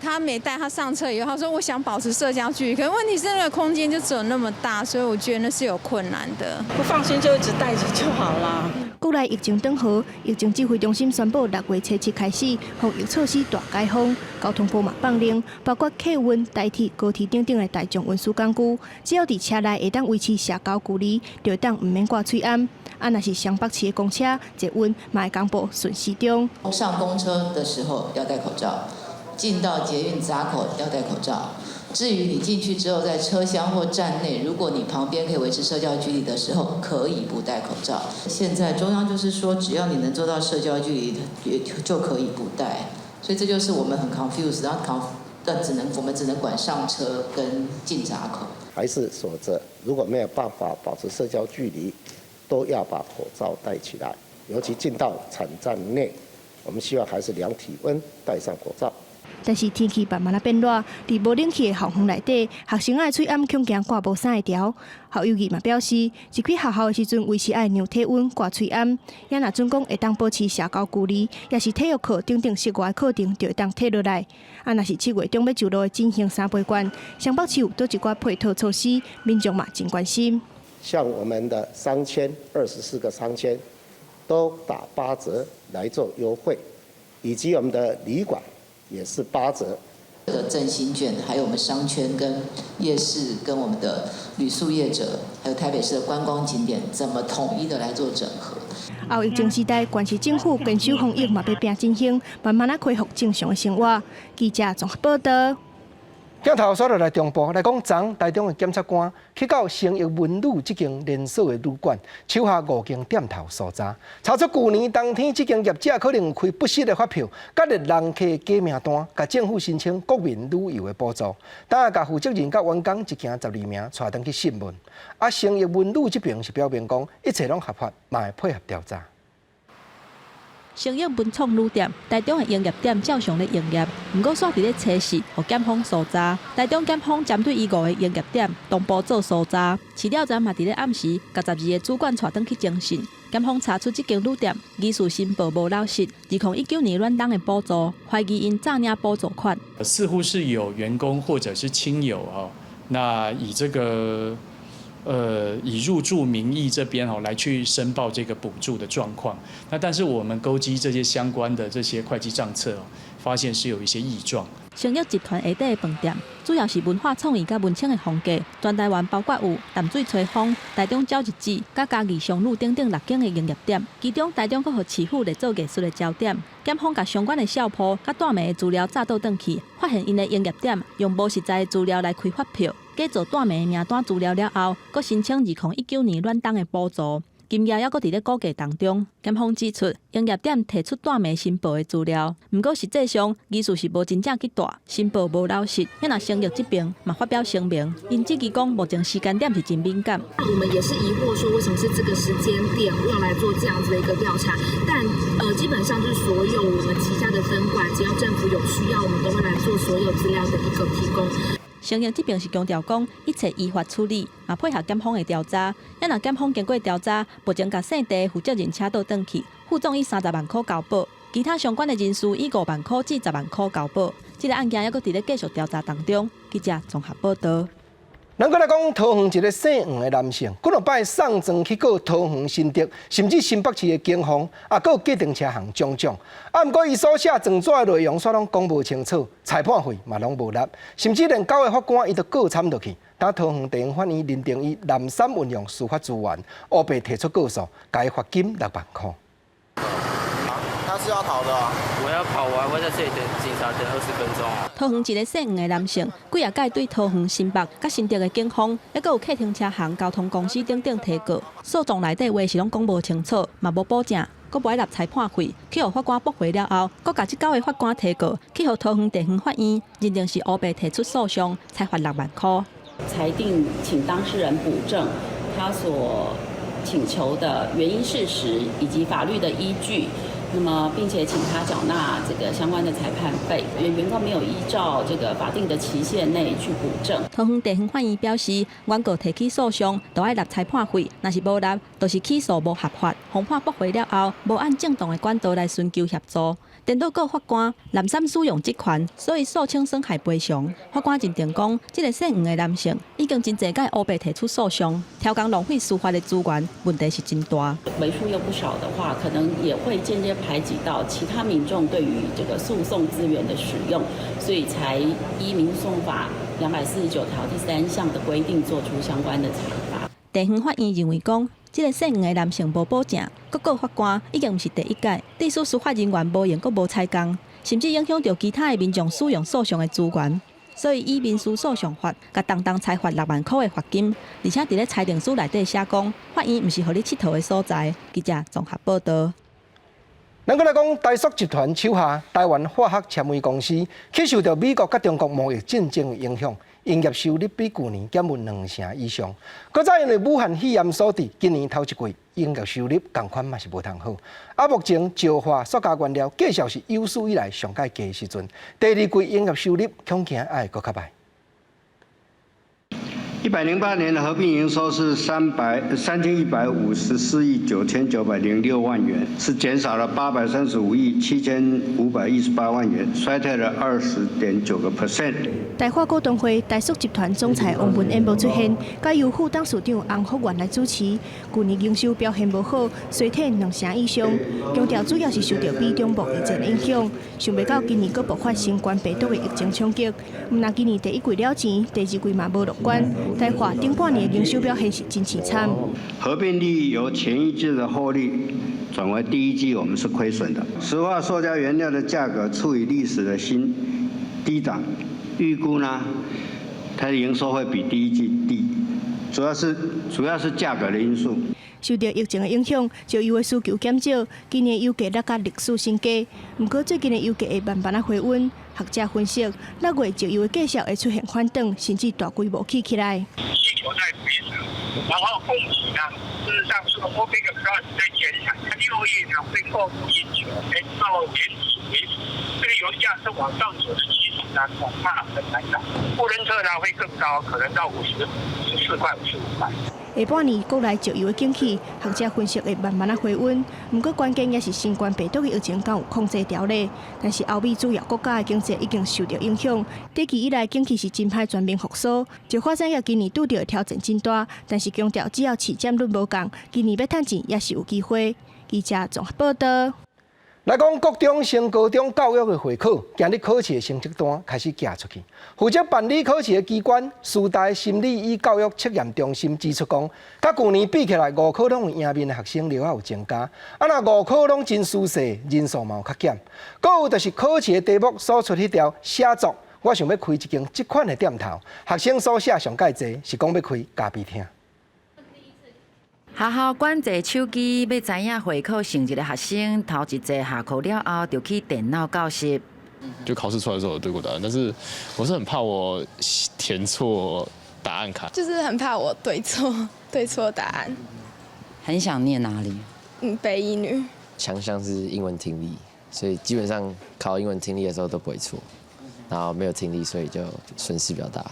他沒戴，他上車以後，他說：“我想保持社交距離，可是問題是那個空間就只有那麼大，所以我覺得那是有困難的。
不放心就一直戴著就好了。”
國內疫情轉好，疫情指揮中心宣布6月初7開始防疫措施大解封，交通部嘛放令，包括客運、台鐵、高鐵等等的大眾運輸工具，只要佇車內會當維持社交距離，就會當毋免掛喙罨。啊，若是雙北市的公車、捷運，嘛會公布巡時鐘。
上公車的時候要戴口罩。進到捷運閘口要戴口罩。至於你進去之後，在車廂或站內，如果你旁邊可以維持社交距離的時候，可以不戴口罩。現在中央就是說，只要你能做到社交距離，也就可以不戴。所以這就是我們很 confused，然後 conf，但只能我們只能管上車跟進閘口。
還是守著，如果沒有辦法保持社交距離，都要把口罩戴起來。尤其進到場站內，我們希望還是量體溫，戴上口罩。
但是天氣慢慢仔變熱，佇無冷氣的校園內底，學生仔的喙罨恐驚掛無三會牢。校友會嘛表示，入去學校的時陣，隨時愛量體溫、掛喙罨。也若準講會當保持社交距離，抑是體育課等等室外課程，就會當退落來。啊，若是7月中欲上路的振興三倍券，雙北市有佗一寡配套措施，民眾嘛真關心。
像我們的商圈，24個商圈都打8折來做優惠，以及我們的旅館也是8折。
這個振興券，還有我們商圈跟夜市跟我們的旅宿業者，還有台北市的觀光景點，怎麼統一的來做整合？
後疫情時代，縣市政府堅守防疫嘛，欲拼振興，慢慢仔恢復正常的生活。記者綜合報道。
鏡頭紲落來中部來講，昨台中的檢察官去到誠益文旅這間連鎖的旅館，手下五間店頭搜查，查出舊年冬天這間業者可能有開不實的發票，佮人客假名單，共政府申請國民旅遊的補助，當下共負責人佮員工一共12名帶轉去訊問。啊，誠益文旅這邊是表明講，一切攏合法，嘛會配合調查。
誠益文創旅店，台中的營業點照常咧營業，毋過煞佇咧初四，予檢方搜查。台中檢方針對伊五个營業點同步做搜查，飼料站嘛佇咧暗時，共12个主管帶轉去偵訊。檢方查出這間旅店疑似申報無老實，2019年暖冬的補助，懷疑𪜶詐領補助款。
似乎是有員工或者是親友哦，那以這個
以入住名義這邊吼來去申報這個補助的狀況。那但是我們勾稽這些相關的這些會計賬冊，發現是有一些異狀。
星煜集團下底的飯店，主要是文化創意佮文青的風格。全台灣包括有淡水吹風、台中鳥日子、佮嘉義商旅等等六間的營業點。其中台中閣予市府列做藝術的焦點。檢方共相關的笑鋪佮紲名的資料詐倒轉去，發現𪜶的營業點用無實在的資料來開發票，假造紲名的名單資料了後，閣申請2019年暖冬的補助。金額猶閣佇咧估計當中。檢方指出，營業點提出紲名申報的資料，毋過實際上疑似是無真正去蹛，申報無老實。若星煜這邊嘛發表聲明，𪜶質疑講目前時間點是真敏感。
我們也是疑惑說，為什麼是這個時間點要來做這樣子的一個調查？但基本上就是所有我們旗下的分館，只要政府有需要，我們都會來做所有資料的一個提供。
星煜這邊是強調講，一切依法處理，嘛配合檢方的調查。若檢方經過調查，目前共姓鄭的負責人請倒轉去，副總以30萬箍交保，其他相關的人士以5萬箍至10萬箍交保。這個案件猶閣佇咧繼續調查當中。記者綜合報道。
咱閣來講桃園一个姓黃的男性，幾若擺送狀去告桃園、新竹，甚至新北市的警方，啊，閣有計程車行種種。啊，毋過伊所寫狀紙的內容，煞攏講無清楚，裁判費嘛攏無納，甚至連九个法官伊都告慘落去。當桃園地方法院認定伊濫散運用司法資源，烏白提出告訴，共伊罰金6萬箍。
他是要逃的，我要跑，我還會在這裡等警察等20分鐘。
桃園一个姓黃的男性，幾仔擺對桃園、新北佮新竹的警方，猶閣有客停車行、交通公司等等提告。訴狀內底話是攏講無清楚，嘛無補證，閣無愛納裁判費，去予法官駁回了後，閣共這九個法官提告，去予桃園地方法院認定是烏白提出訴訟，裁罰6萬箍。
裁定請當事人補正他所請求的原因事實以及法律的依據。那麼，並且請他繳納這個相關的裁判費，原告沒有依照這個法定的期限內去補正。
桃園地方法院表示，原告提起訴訟都愛納裁判費，若是無納，就是起訴無合法。予判駁回了後，無按正當的管道來尋求協助，顛倒告法官濫散使用職權，所以訴請損害賠償。法官認定講，這个姓黃的男性已經真濟擺烏白提出訴訟，刁工浪費司法的資源，問題是真大。
為數又不少的話，可能也會間接排擠到其他民眾對於這個訴訟資源的使用，所以才依民訴法249條第三項的規定做出相關的裁罰。
地方法院認為講，這个姓黃的男性無補證，閣告法官已經毋是第一擺，致使司法人員無閒閣無彩工，甚至影響著其他的民眾使用訴訟的資源，所以依民事訴訟法，共當當裁罰6萬箍的罰金，而且佇咧裁定書內底寫講，法院毋是予你𨑨迌的所在。記者綜合報道。
咱閣來講，台塑集團手下台灣化學纖維公司，去受著美國佮中國貿易戰爭的影響，營業收入比舊年減去兩成以上。閣再因為武漢肺炎所致，今年頭一季營業收入仝款嘛是無通好。啊，目前石化塑膠原料價數是有史以來上蓋低的時陣，第二季營業收入恐驚愛閣較䆀。
108年的合併營收是3154億9906萬元，是減少了835億7518萬元，衰退了20.9%。
台化股東會台塑集團總裁王文淵無出現，改由副董事長洪福源來主持。舊年營收表現無好，衰退兩成以上，強調主要是受著美中貿易戰影響。想袂到今年閣爆發新冠病毒的疫情衝擊，毋但今年第一季了錢，第二季嘛無樂觀。台化頂半年營收表現是真凄慘。
合併利益由前一季的獲利轉為第一季我們是虧損的。石化塑膠原料的價格處於歷史的新低檔，預估呢，它的營收會比第一季低，主要是價格的因素。
受著疫情的影響，石油的需求減少，今年油價落甲歷史新低。毋過最近的油價會慢慢仔回溫。學者分析，6月石油的價數會出現反轉，甚至大規模起起來。
需求在回升，然後供給呢，事實上是歐佩克開始在減產，6月呢會供不應求，到年底為止，這個油價是往上走的趨勢呢，恐怕很難擋。布倫特呢會更高，可能到54塊、55塊。
下半年國內石油的景氣，學者分析會慢慢仔回溫。毋過關鍵也是新冠病毒的疫情敢有控制牢咧。但是歐美主要國家的經濟已經受著影響，短期以來景氣是真歹全面復甦。石化產業今年拄著的挑戰真大，但是強調只要市佔率無降，今年欲趁錢也是有機會。記者綜合報道。
來講國中升高中教育的會考，今日考試的成績單開始寄出去。負責辦理考試的機關，師大心理與教育測驗中心指出講，佮舊年比起來，五科攏有贏面的學生了有增加。啊，若五科攏真輸勢，人數嘛有較減。閣有就是考試的題目所出彼條寫作，我想欲開一間這款的店頭，學生所寫上蓋濟是講欲開咖啡廳。
學校管制手機，欲知影會考成績的學生，頭一節下課了後就去電腦教室。
就考試出來的時候有對過答案，但是我是很怕我填錯答案卡，
就是很怕我對錯答案。
很想念哪裡？
北一女。
強項是英文聽力，所以基本上考英文聽力的時候都不會錯，然後沒有聽力，所以就損失比較大。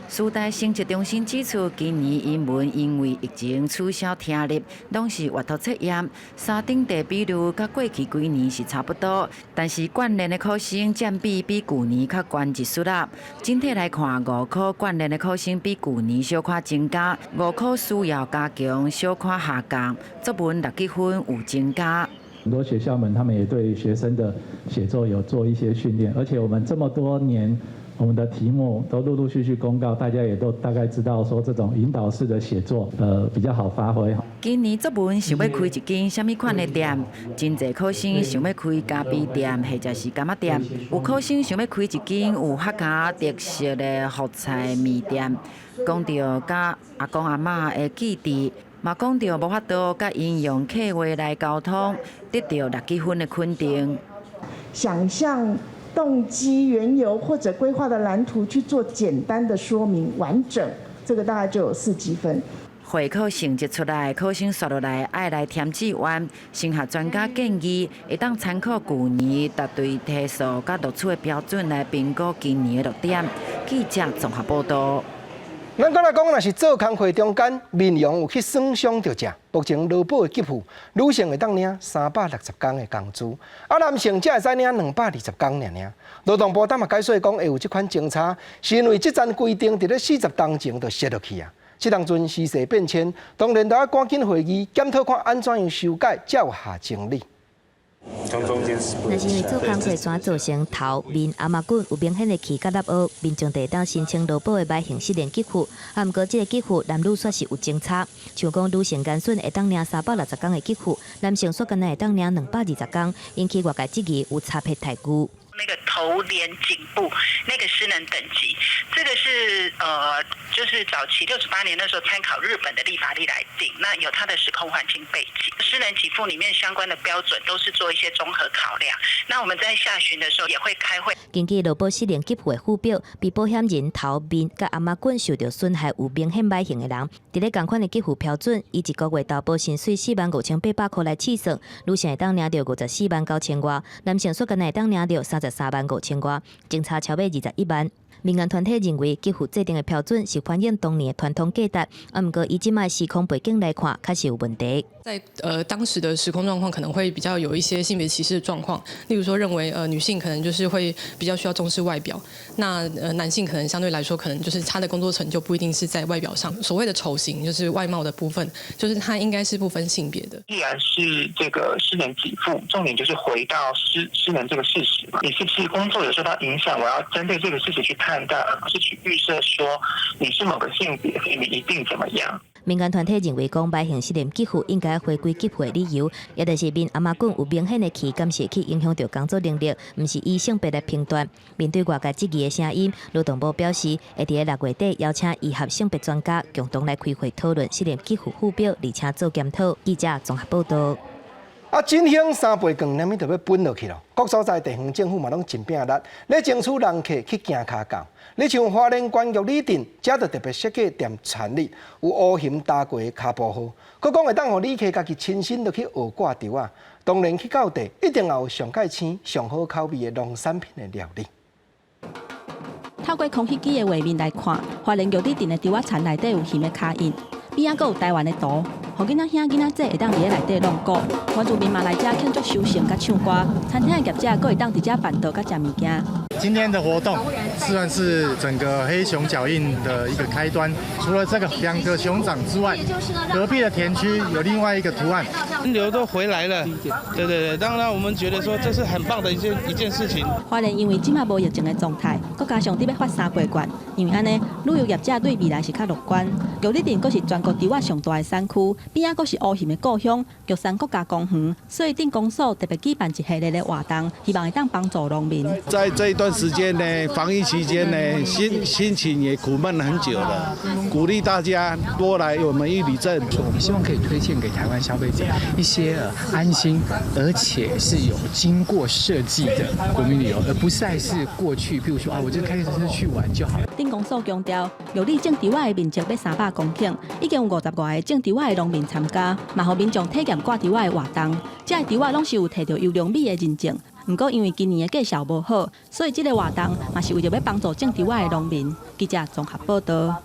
師大成績中心指出，今年英文因為疫情取消聽力，攏是閱讀測驗，三等地比率佮過去幾年是差不多，但是關聯的考生佔比比舊年較懸一絲仔。整體來看，五科關聯的考生比舊年小可增加，五科需要加強，小可下降，作文六級分有增加。
很多學校們，他們也對學生的寫作有做一些訓練，而且我們這麼多年，我們的題目都陸陸續續公告，大家也都大概知道說這種引導式的寫作，比較好發揮。
今年作文想欲開一間啥物款的店？真濟考生想欲開咖啡店或者是柑仔店，有考生想欲開一間有客家特色的福菜麵店。講著佮阿公阿嬤的記憶，嘛講著無法度佮𪜶用客話來溝通，得著六級分的肯定。
想象、動機、緣由或者規劃的藍圖去做簡單的說明，完整，這個大概就有4級分。
會考成績出來，考生紲落來愛來填志願。升學專家建議，會當參考舊年答對題數佮錄取的標準來評估今年的落點。記者綜合報道。
咱閣來講，若是做工課中間，面容有去損傷著者，目前勞保的給付，女性會當領360工的工資，啊男性才會使領220工爾爾。勞動部當嘛解說講，會有這款政策，是因為這層規定佇咧40冬前就設落去啊。這當陣時勢變遷，當然著愛趕緊會議檢討看按怎樣修改，才有合情理。
若是因為做工課怎造成頭面頷仔骨有明顯的起佮凹凹，民眾就會當申請勞保的䆀型失能給付。啊，毋過這個給付男女煞是有爭差，像講女性減損會當領360工的給付，男性煞干焦會當領220工，引起外界質疑有差別待遇。
那個頭臉頸部那個失能等級，這個是就是早期68年那時候參考日本的立法例來定，那有它的時空環境背景，失能給付裡面相關的標準都是做一些綜合考量。那我們在下旬的時候也會開會。
根據勞保失能給付的附表，被保險人頭面佮頷仔骨受著損害有明顯䆀型的人，佇咧仝款的給付標準，以一個月投保薪水45,800箍來試算，女性會當領著54萬9千外，男性煞干焦會當領著33萬5千外，相差超過21萬。民間團體認為，給付制定的標準是反映當年的傳統價值，啊，毋過以這擺時空背景來看，確實有問題。
在當時的時空狀況，可能會比較有一些性別歧視的狀況，例如說認為女性可能就是會比較需要重視外表，那男性可能相對來說，可能就是他的工作成就不一定是在外表上。所謂的醜形，就是外貌的部分，就是他應該是不分性別的。
既然是這個失能給付，重點就是回到失能這個事實嘛，你是不是工作有受到影響？我要針對這個事實去判斷，而不是去預設說你是某個性別，所以你一定怎麼樣。
民間團體認為，講䆀型失能給付應該回歸給付的理由，也就是面頷仔骨有明顯的起，敢是去影響著工作能力，毋是以性別來評斷。面對外界質疑的聲音，勞動部表示，會佇咧6月底邀請醫學性別專家共同來開會討論失能給付附表，而且做檢討。記者綜合報道。
啊，振興三倍券，連咪就欲分落去囉。各所在地方政府嘛攏真拼力，咧爭取人客去行跤到。你像花蓮縣玉里鎮，遮就特別設計踮田里有烏熊踏過的跤步號，閣講會當予旅客家己親身落去學掛稻仔。當然去到地，一定也有上蓋鮮、上好口味的農產品的料理。
透過空氣機的畫面來看，花蓮玉里鎮的稻仔田內底有熊的跤印。邊仔閣有台灣的圖，予囡仔兄囡仔姊會當佇咧內底挵鼓。原住民嘛來遮慶祝收成佮唱歌，餐廳的業者閣會當佇遮辦桌佮食物件。
今天的活動算是整個黑熊腳印的一個開端。除了這個兩個熊掌之外，隔壁的田區有另外一個圖案。
人流都回來了，對對對，當然我們覺得說這是很棒的一件事情。
花蓮因為這馬無疫情的狀態，閣加上佇欲發三倍券，因為按呢，旅遊業者對未來是較樂觀。玉里鎮閣是全國稻仔上大的產區，邊仔閣是烏熊的故鄉，玉山國家公園，所以鎮公所特別舉辦一系列的活動，希望會當幫助農民。
在這一段時間呢，防疫期間呢，心情也苦悶很久了，鼓勵大家多來我們玉里鎮。
我們希望可以推薦給台灣消費者一些安心，而且是有經過設計的國民旅遊，而不再是過去，譬如說啊，我就開車去玩就好。
鎮公所強調，玉里種稻仔的面積欲300公頃，已經有50外個種稻仔的農民參加，嘛予民眾體驗掛稻仔的活動。這个稻仔攏是有提著優良米的認證。毋過因為今年的價數無好，所以這个活動嘛是為著欲幫助種稻仔的農民。記者綜合報道。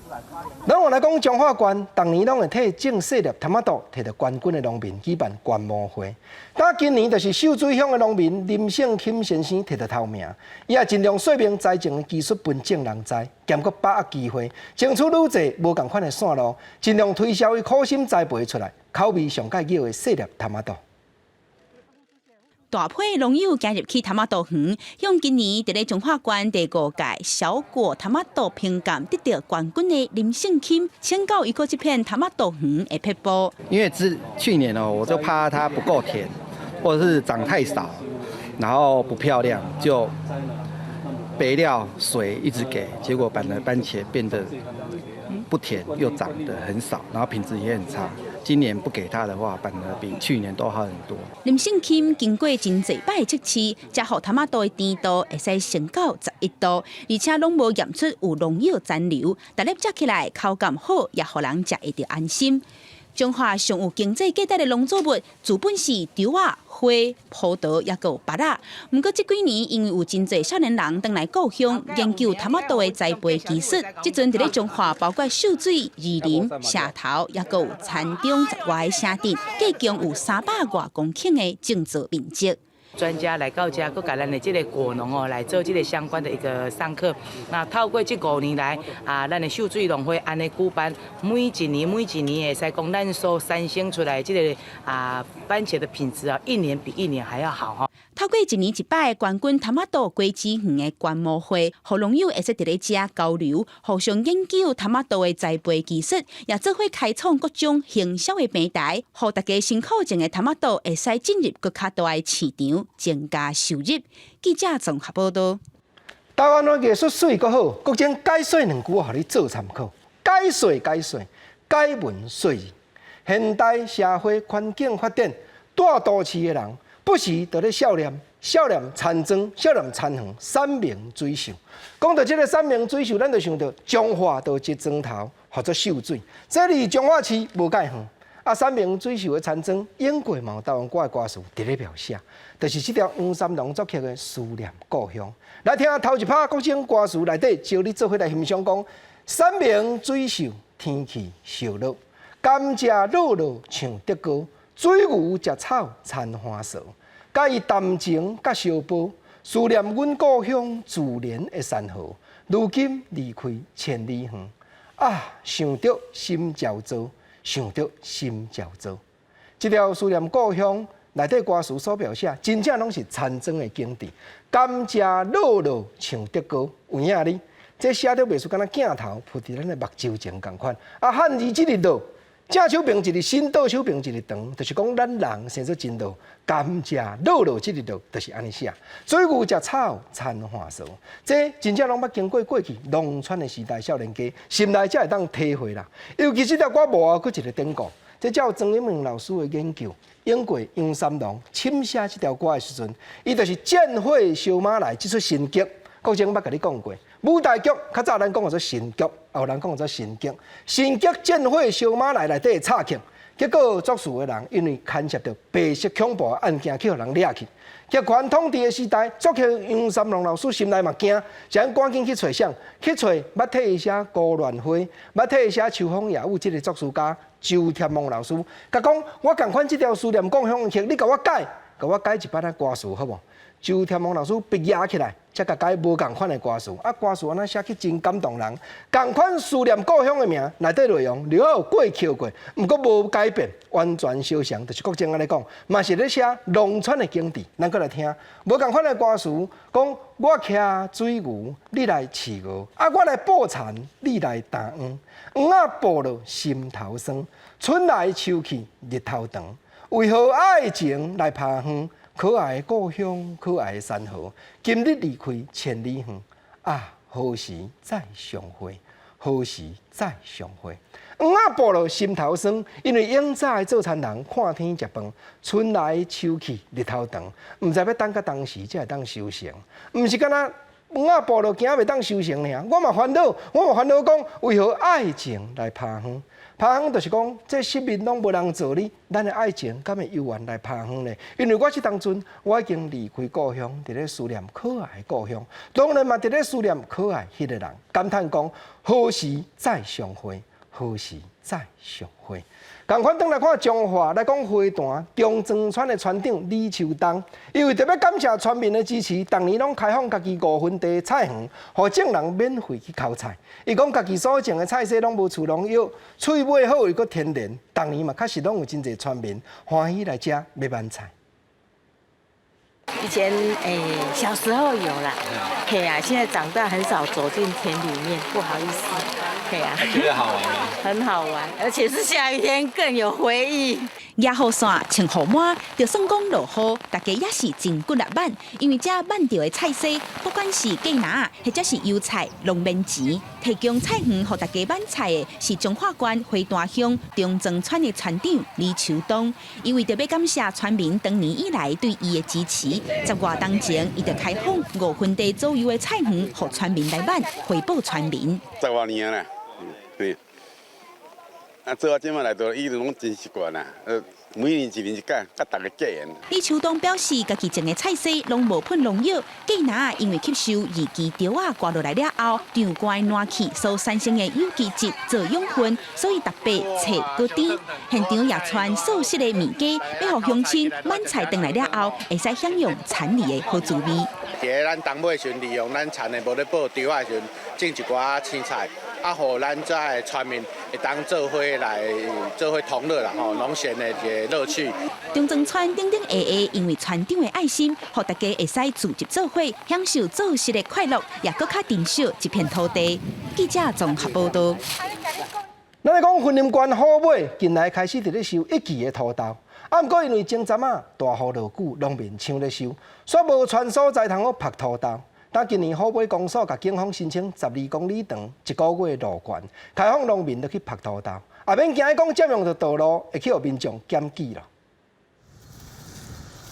咱我來講，彰化縣逐年攏會替種細粒茼仔肚提著冠軍的農民舉辦觀摩會。但今年就是秀水鄉的農民林勝欽先生提著頭名，伊也盡量說明栽種的技術分眾人知，兼閣把握機會，爭取愈濟無仝款的線路，盡量推銷伊苦心栽培出來口味上蓋好的細粒茼仔肚。
大批農友行入去茼仔肚園，向今年佇咧彰化縣第五屆小果茼仔肚評鑑得著冠軍的林勝欽請教伊閣這片茼仔肚園的撇步。
因為之去年哦，我就怕它不夠甜，或者是長太少，然後不漂亮，就肥料水一直給，結果反而番茄變得不甜，又長得很少，然後品質也很差。今年不給他的話，反而比去年都好很多。
林勝欽經過真濟擺測試，才予茼仔肚的甜度會使升到11度，而且攏無驗出有農藥殘留，逐粒食起來口感好，也予人食會著安心。彰化上有經濟價值的農作物，自本是稻仔、花、葡萄，抑閣有芭樂。毋過這幾年，因為有真濟少年人轉來故鄉研究茼仔肚的栽培技術，這陣佇咧彰化，包括秀水、二林、社頭，抑閣有田中10外个城鎮，計共有300外公頃的種植面積。
專家來到遮，閣共咱的這个果農哦來做這个相關的一個上課。那透過這5年來啊，咱的秀水農會按呢舉辦，每一年每一年會使講咱所產生出來這个啊番茄的品質啊，一年比一年還要好哈。
透過一年一擺冠軍茼仔肚果子園的觀摩會，予農友會使佇咧遮交流，互相研究茼仔肚的栽培技術，也做伙開創各種行銷的平台，予大家辛苦種的茼仔肚會使進入閣較大的市場，增加收入。記者綜合報道。
台灣的藝術媠閣好，國政解說兩句，予你做參考。解說解說，解文說字。現代社會環境發展，住都市的人不時就咧數念，數念田莊，數念田園，山明水秀。講到這个山明水秀，咱就想著彰化就一磚頭，號做秀水。這離彰化市無蓋遠。啊，山明水秀的田莊，永過嘛有台灣歌的歌詞佇咧描寫，就是這條楊三郎作曲的《思念故鄉》。來聽頭一拍國政歌詞內底，招你做伙來欣賞講，山明水秀，天氣燒熱，甘蔗落落像竹篙，水牛食草田花趖，佮伊談情佮相報，思念阮故鄉自然的山河，如今離開千里遠，啊，想著心焦躁。想著心焦躁，這條思念故鄉內底歌詞所描寫，真正攏是田莊的景致。甘蔗落落像竹篙，有影哩？這寫著袂輸，敢若鏡頭鋪佇咱的目睭前仝款。啊，漢字這个落，正手爿一个伸，倒手爿一个長，就是講咱人生做真老。甘蔗落落這个落，就是按呢寫。水牛食草，田花趖，這真正攏捌經過過去農村的時代，少年家心內才會當體會啦。尤其這條歌幕後閣一个典故，這照莊一明老師的研究，永過楊三郎審寫這條歌的時陣，伊就是戰火燒馬來這齣神劇。國政捌共你講過，舞台劇較早咱講叫做神劇，後人講叫做神劇。神劇戰火燒馬來內底的插曲，結果作詞的人因為牽涉著白色恐怖的案件，去予人掠去。極權統治的時代，作曲楊三郎老師心內嘛驚，想趕緊去揣誰？去揣捌替伊寫《孤鸞花》，捌替伊寫《秋風夜雨》這个作詞家周添望老師，共講我仝款這條思念故鄉曲，你共我改，共我改一擺仔歌詞好無？周添望老師筆壓起來，才共改無仝款的歌詞。啊，歌詞按呢寫去真感動人。仝款思念故鄉的名，內底內容留有過橋過，毋過無改變，完全相像。就是國政按呢講，嘛是咧寫農村的景致。咱閣來聽，無仝款的歌詞，講我騎水牛，你來飼鵝，啊，我來捕蠶，你來擔癀，癀仔捕落心頭酸，春來秋去日頭長，為何愛情來拍園？可愛的故鄉，可愛的山河，今日離開千里遠，啊，何時再相會？何時再相會？癀仔捕落心頭酸，因為永早的做田人看天食飯，春來秋去日頭長，毋知欲等到當時才會當收成，毋是干焦癀仔捕落驚袂當收成爾。我嘛煩惱，我嘛煩惱講，為何愛情來拍園？拍園就是講，這失眠攏無人做呢，咱的愛情敢會猶原來拍園呢？因為我這當陣，我已經離開故鄉，佇咧思念可愛的故鄉，當然嘛佇咧思念可愛彼个人，感嘆講何時再相會？何時再相會？仝款轉來看彰化來講花壇中庄村的村長李秋東，伊為著欲感謝村民的支持，逐年攏開放家己5分地的菜園，予眾人免費去剾菜。伊講家己所種的菜色攏無除農藥，喙尾好又閣天然，逐年嘛確實攏有真濟村民歡喜來遮欲買菜。
以前欸小時候有啦，嘿啊，現在長大很少走進田裡面，不好意思，嘿啊。
覺得好玩嗎？
很好玩，而且是下雨天更有回憶。
舉雨傘穿雨帽，就算講落雨，大家也是真骨力挽，因為這挽著的菜色，不管是芥藍或者是油菜，攏免錢。提供菜園予大家挽菜的是彰化縣花壇鄉中莊村的村長李秋東，伊為著欲感謝村民長年以來對伊的支持，十外冬前，伊就開放5分地左右的菜園，予村民來挽，回報村民。
十外年啦，對。啊，做啊這馬來到，伊攏真習慣啦。每年一年一屆，佮大家結緣。
李秋東表示，家己種的菜色攏無噴農藥，芥藍因為吸收二期稻仔割落來了後，長冠爛去所產生的有機質做養分，所以特別脆閣甜。現場也傳素食的麵雞，欲予鄉親挽菜轉來了後，會使享用田裡的好滋味。
佇咱冬尾時陣，利用咱田的無咧脯稻仔時陣，種一寡青菜。啊，予咱遮的村民會當做伙來做伙同樂啦，吼，農閒的一个樂趣。
中莊村頂頂下下，因為村長的愛心，予大家會使聚集做伙，享受做食的快樂，也閣較珍惜這片土地。記者綜合報道。
咱來講，雲林縣虎尾近來開始佇咧收一季的土豆，啊，毋過因為前陣仔大雨落久，農民搶咧收，煞無傳所在通好曝土豆。但今年虎尾公所共警方申請12公里長一個月路權，開放農民落去曝土豆，也免驚講佔用著道路會去予民眾檢舉咯。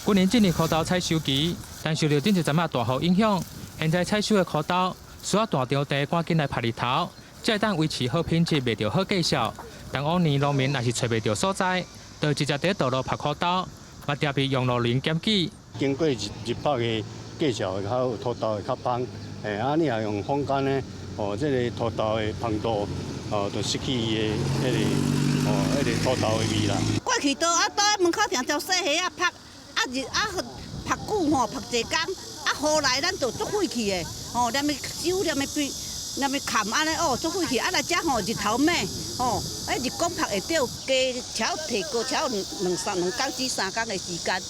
今年進入苦豆採收期，但受到頂一陣仔大雨影響，現在採收的苦豆需要大場地趕緊來曝日頭，才會當維持好品質，賣著好價數。但往年農民若是揣袂著所在，就直接佇道路曝苦豆，嘛定被用路人檢舉。
經過日日曝的價數會較土豆會較芳，欸啊，你若用風乾呢，哦，這个土豆的芳度，哦，就失去伊的彼个，哦，彼个土豆的味啦。
過去都啊，倒門口定條細蝦仔曝，啊日啊曝久吼，曝濟工，啊雨來咱就足費氣的，吼，連去收，連去比，連去砍按呢哦，足費氣。啊來遮吼日頭猛，吼，哎日光曝會著加超提高超兩三兩工至三工的時間。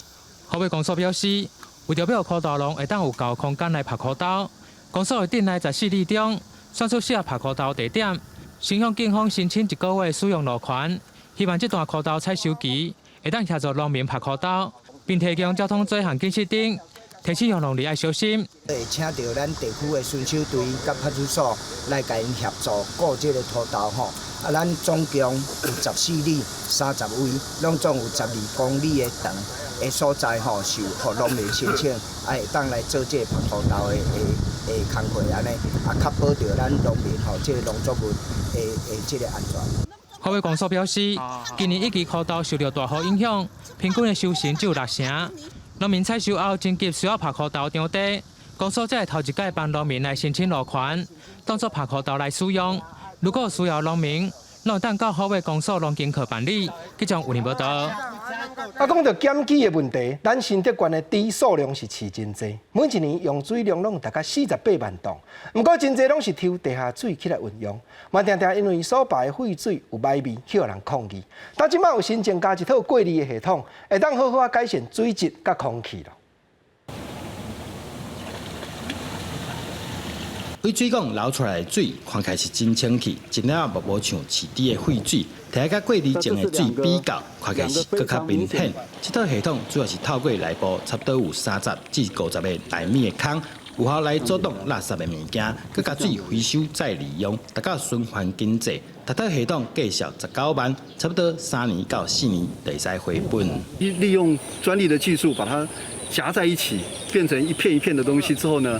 虎尾公所表示，為著欲予苦豆農會當有夠空間來曝苦豆，公所會鎮內14里中選出適合曝苦豆地點，先向警方申請一個月使用路權，希望這段苦豆採收期會當協助農民曝苦豆，並提供交通做行警示燈，提醒用農人愛小心。
會請著咱地區的巡守隊佮派出所來共𪜶協助顧這个土豆吼。啊，咱總共有14里30位，攏總有12公里的長的所在吼，是予農民申請，啊會當來做這个曝土豆的工課按呢，啊確保著咱農民吼這个農作物的這个安全。
虎尾公所表示，今年一季苦豆受著大雨影響，平均的收成只有六成。農民採收後緊急需要拍箍豆場地，公所才會頭一擺幫農民來申請路權，當作拍箍豆來使用。如果有需要農民，攏會當到好的公所農經課辦理。記者有報道。
啊，講到檢舉的問題，咱新竹縣的豬數量是飼真濟，每一年用水量攏大概48萬噸。毋過真濟攏是抽地下水起來運用，嘛定定因為所排的廢水有歹味，去予人抗議。但這擺有新增加一套過濾的系統，會當好好仔改善水質佮空氣囉。
廢水管流出來的水看起來是真清氣，一點仔無像飼豬的廢水，提來佮過濾前的水比較，看起來是閣較明顯。這套系統主要是透過內部差不多有30至50个納米的孔，有效來阻擋垃圾的物件，閣共水回收再利用，達到循環經濟。這套系統價數19萬，差不多3年到4年就會使回本。
利用專利的技術把它夾在一起，變成一片一片的東西之後呢，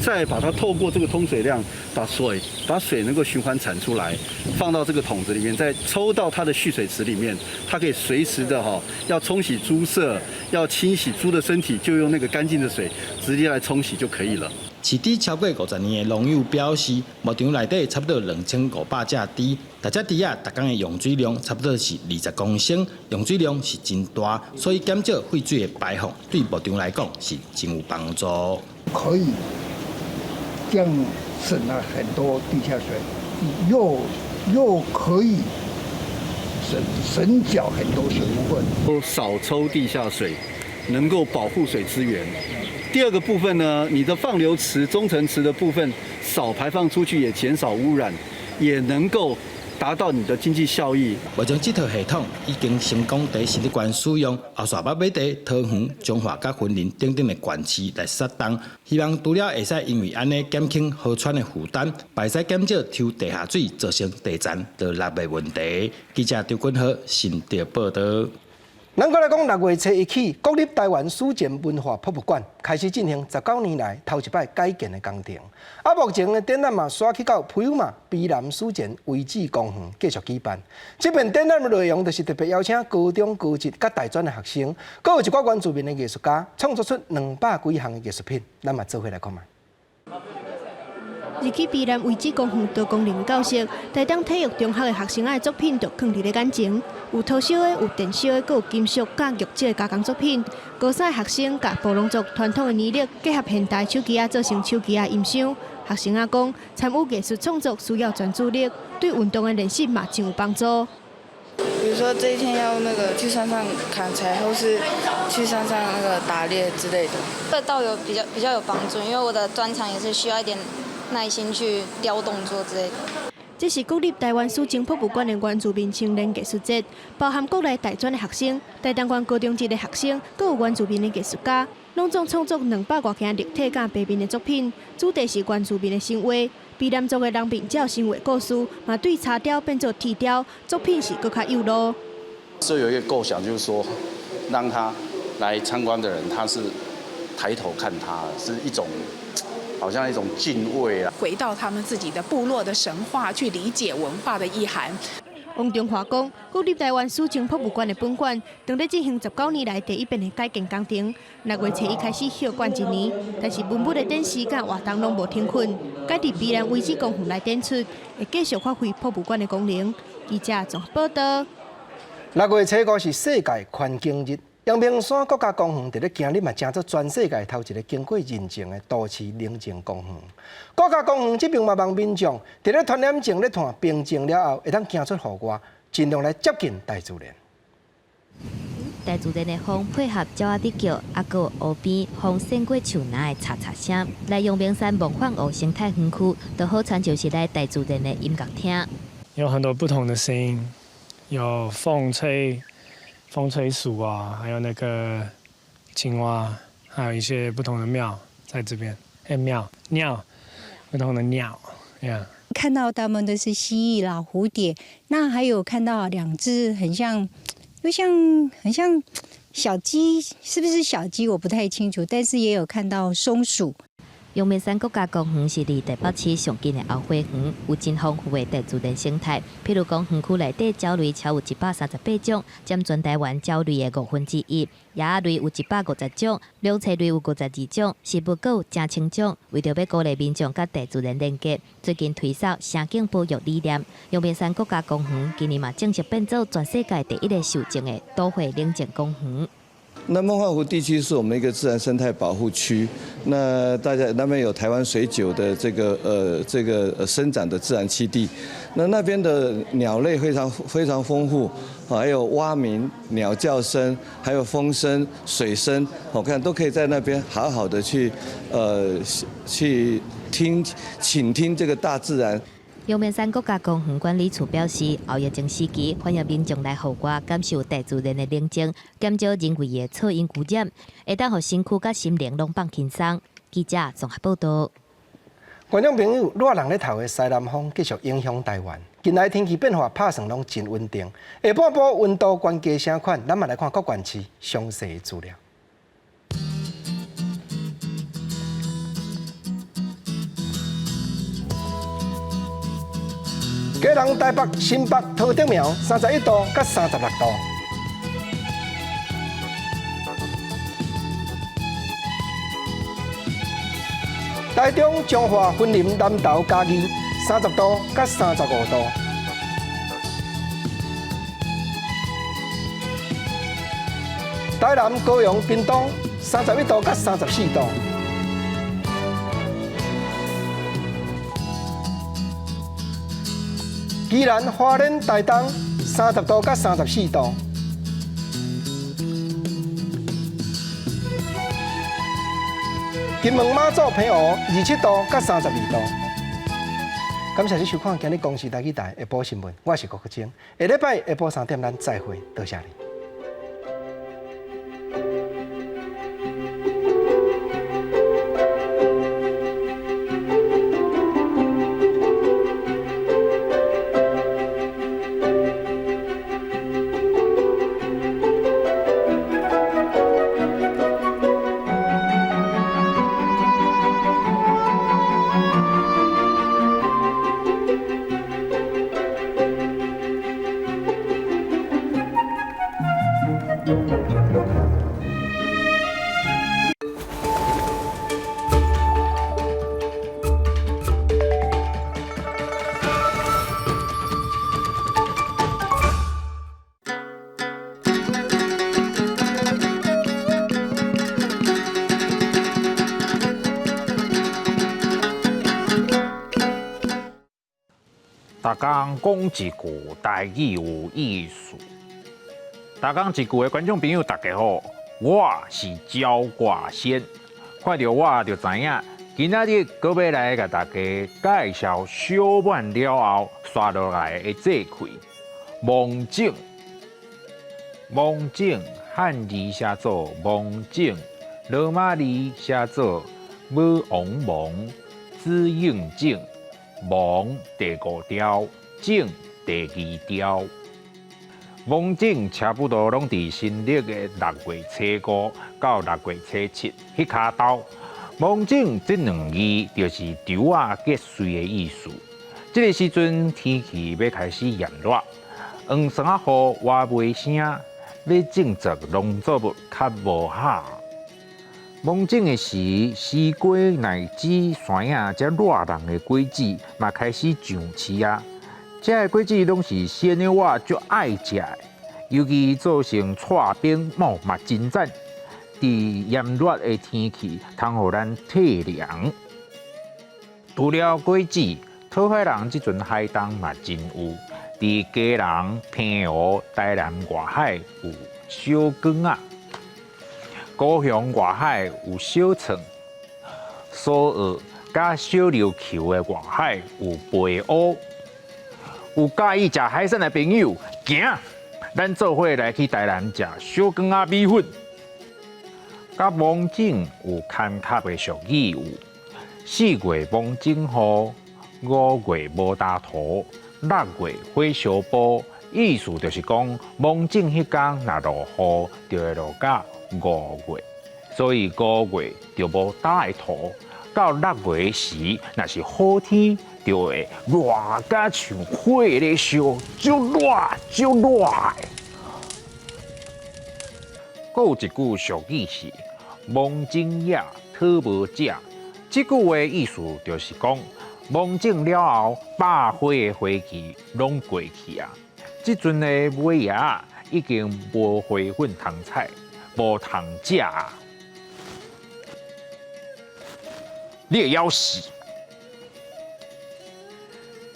再把它透過這個通水量，把水能夠循環產出來，放到這個桶子裡面，再抽到它的蓄水池裡面，它可以隨時的哈，要沖洗豬舍，要清洗豬的身體，就用那個乾淨的水直接來沖洗就可以了。
飼豬超過50年的農友表示，牧場內底差不多2500隻豬，逐隻豬仔逐工的用水量差不多是20公升，用水量是真大，所以減少廢水的排放對牧場來講是真有幫助。
可以這樣省了很多地下水，又可以省繳很多水污費。
少抽地下水，能夠保護水資源。第二個部分呢，你的放流池、中層池的部分少排放出去，也減少污染，也能夠達到你的經濟效益。
目前這套系統已經成功佇新竹縣使用，後續欲佇桃園、彰化佮雲林等等的縣市來設動，希望除了會使因為按呢減輕河川的負擔，會使減少抽地下水造成地層落落的問題。記者張君豪新竹報道。
咱閣來講，6月初一起，國立臺灣史前文化博物館開始進行19年來頭一擺改建的工程。啊，目前的展覽嘛，煞去到普悠瑪卑南史前遺址公園繼續舉辦。這遍展覽的內容就是特別邀請高中、高職佮大專的學生，閣有一寡原住民的藝術家，創作出200幾項的藝術品。咱嘛做伙來看覓。
入去卑南遺址公園多功能教室，台東體育中學的學生仔的作品就囥佇咧眼前，有陶燒的，有電燒的，閣有金屬佮玉石的加工作品。高三的學生共布農族傳統的年曆結合現代手機仔做成手機仔音箱。學生仔講，參與藝術創作需要專注力，對運動的練習嘛真有幫助。
比如說這一天要那個去山上砍柴，或是去山上那個打獵之類的。
這倒有比較有幫助，因為我的專長也是需要一點耐心去雕動作之類的。
這是國立臺灣史前博物館的原住民青年藝術節，包含國內大專的學生、台東縣高中職的學生，閣有原住民的藝術家，攏總創作200外件立體佮平面的作品，主題是原住民的神話。卑南族的人面鳥神話故事，嘛對茶雕變做鐵雕，作品是閣較幼路。
所以有一個構想，就是說，讓他來參觀的人，他是抬頭看他，是一種。好像一種敬畏啊，
回到他們自己的部落的神話去理解文化的意涵。
王中華講，國立臺灣史前博物館的本館，正咧進行19年來第一遍的改建工程。6月初一開始歇館一年，但是文物的展示佮活動攏無停頓，改佇卑南遺址公園來展出，會繼續發揮博物館的功能。記者綜合報道。
6月初五是世界環境日。陽明山國家公園佇咧今日嘛，成做全世界頭一个經過認證的都市寧靜公園。國家公園這邊嘛，望民眾佇咧傳染症咧湠平靜了後，會當行出戶外，盡量來接近大自然。
大自然的風配合鳥仔佇叫，啊，閣有湖邊風扇過樹林的嚓嚓聲，來陽明山夢幻湖生態園區，就好親像是來大自然的音樂廳。
有很多不同的聲音，有風吹。風吹樹啊，還有那個青蛙，還有一些不同的廟在這邊。哎，廟鳥，不同的鳥，yeah。
看到他們的是蜥蜴啦、蝴蝶，那還有看到兩隻很像，又像很像小雞，是不是小雞？我不太清楚，但是也有看到松鼠。
陽明山國家公園是離台北市上近的後花園，有真豐富的大自然生態。譬如講，園區內底鳥類超有138種，佔全台灣鳥類的1/5。鴨仔類有150種，兩棲類有52種，植物閣有成千種。為著欲鼓勵民眾佮大自然連結，最近推捒聲景保育理念。陽明山國家公園今年嘛正式變做全世界第一个受證的都會寧靜公園。
那夢幻湖地區是我們一個自然生態保護區，那大家那邊有台灣水韭的這個生長的自然棲地，那邊的鳥類非常非常豐富，還有蛙鳴、鳥叫聲，還有風聲、水聲，我看都可以在那邊好好的去聽、傾聽這個大自然。
陽明山國家公園管理處表示，後疫情時期，歡迎民眾來戶外感受大自然的寧靜，減少人為的噪音污染，會當予身軀佮心靈攏放輕鬆。記者綜合報導。
觀眾朋友，熱人咧頭的西南風繼續影響台灣。近來天氣變化拍算攏真穩定，下半晡溫度懸低啥款？咱嘛來看各縣市詳細的資料。基隆、台北、新北、桃竹苗31度佮36度。台中、彰化、雲林、南投、嘉義30度佮35度。台南、高雄、屏東31度佮34度。宜蘭、花蓮、台東30度佮34度。金門、馬祖、澎湖27度佮32度。感謝你收看今日公視台語台下晡新聞，我是郭國清。下禮拜下晡3點，咱再會，多謝你。
逐工講一句台語有意思。逐工一句的觀眾朋友，大家好，我是焦掛仙。看著我就知影，今仔日閣欲來共大家介紹小滿了後煞落來的節氣芒種。芒種漢字寫做芒種，羅馬字寫做武王芒，子應種。芒第五條，種第二條。芒種差不多攏佇新曆的6月初5到6月初7彼跤頭。芒種這兩字就是稻仔結穗的意思。這个時陣天氣欲開始炎熱，黃霜仔雨倚袂聲，欲種植農作物較無好。芒種的時，西瓜、奶子、山仔這熱人的果子嘛開始上市啊！這个果子攏是鮮的，我足愛食的，尤其做成刨冰，哦嘛真讚。佇炎熱的天氣，通予咱退涼。除了果子，討海人這陣海東嘛真有。佇基隆、澎湖、台南外海有小卷仔。高雄外海有小創，蘇澳佮小琉球的外海有白烏。有佮意食海產的朋友，行，咱做伙來去台南食小卷仔米粉。佮芒種有牽卡的俗語有：4月芒種雨，5月無焦土，6月火燒埔。意思就是講，芒種彼工若落雨，就會落到5月，所以5月就無焦的土。到六月時，若是好天，就會熱甲像火咧燒，足熱足熱的。閣有一句俗語是“芒種野，討無食”，這句話意思就是講，芒種了後，百花的花期攏過去啊。這陣的尾仔已經無花粉通採，無通食啊。你會枵死。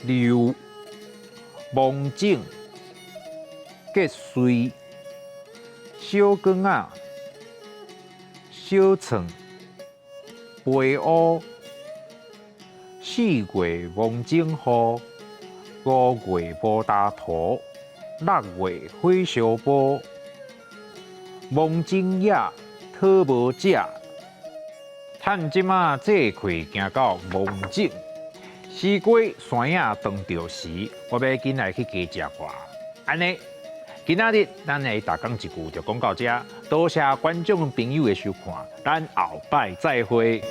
溜芒種結穗小光仔小寸肥烏四月芒種雨，五月無焦塗，六月火燒埔，芒種野，討無食。趁這馬這氣行到芒種，西瓜山野當著時，我欲緊來去加食寡。按呢，今仔日咱的逐工一句就講到這，多謝觀眾朋友的收看，咱後擺再會。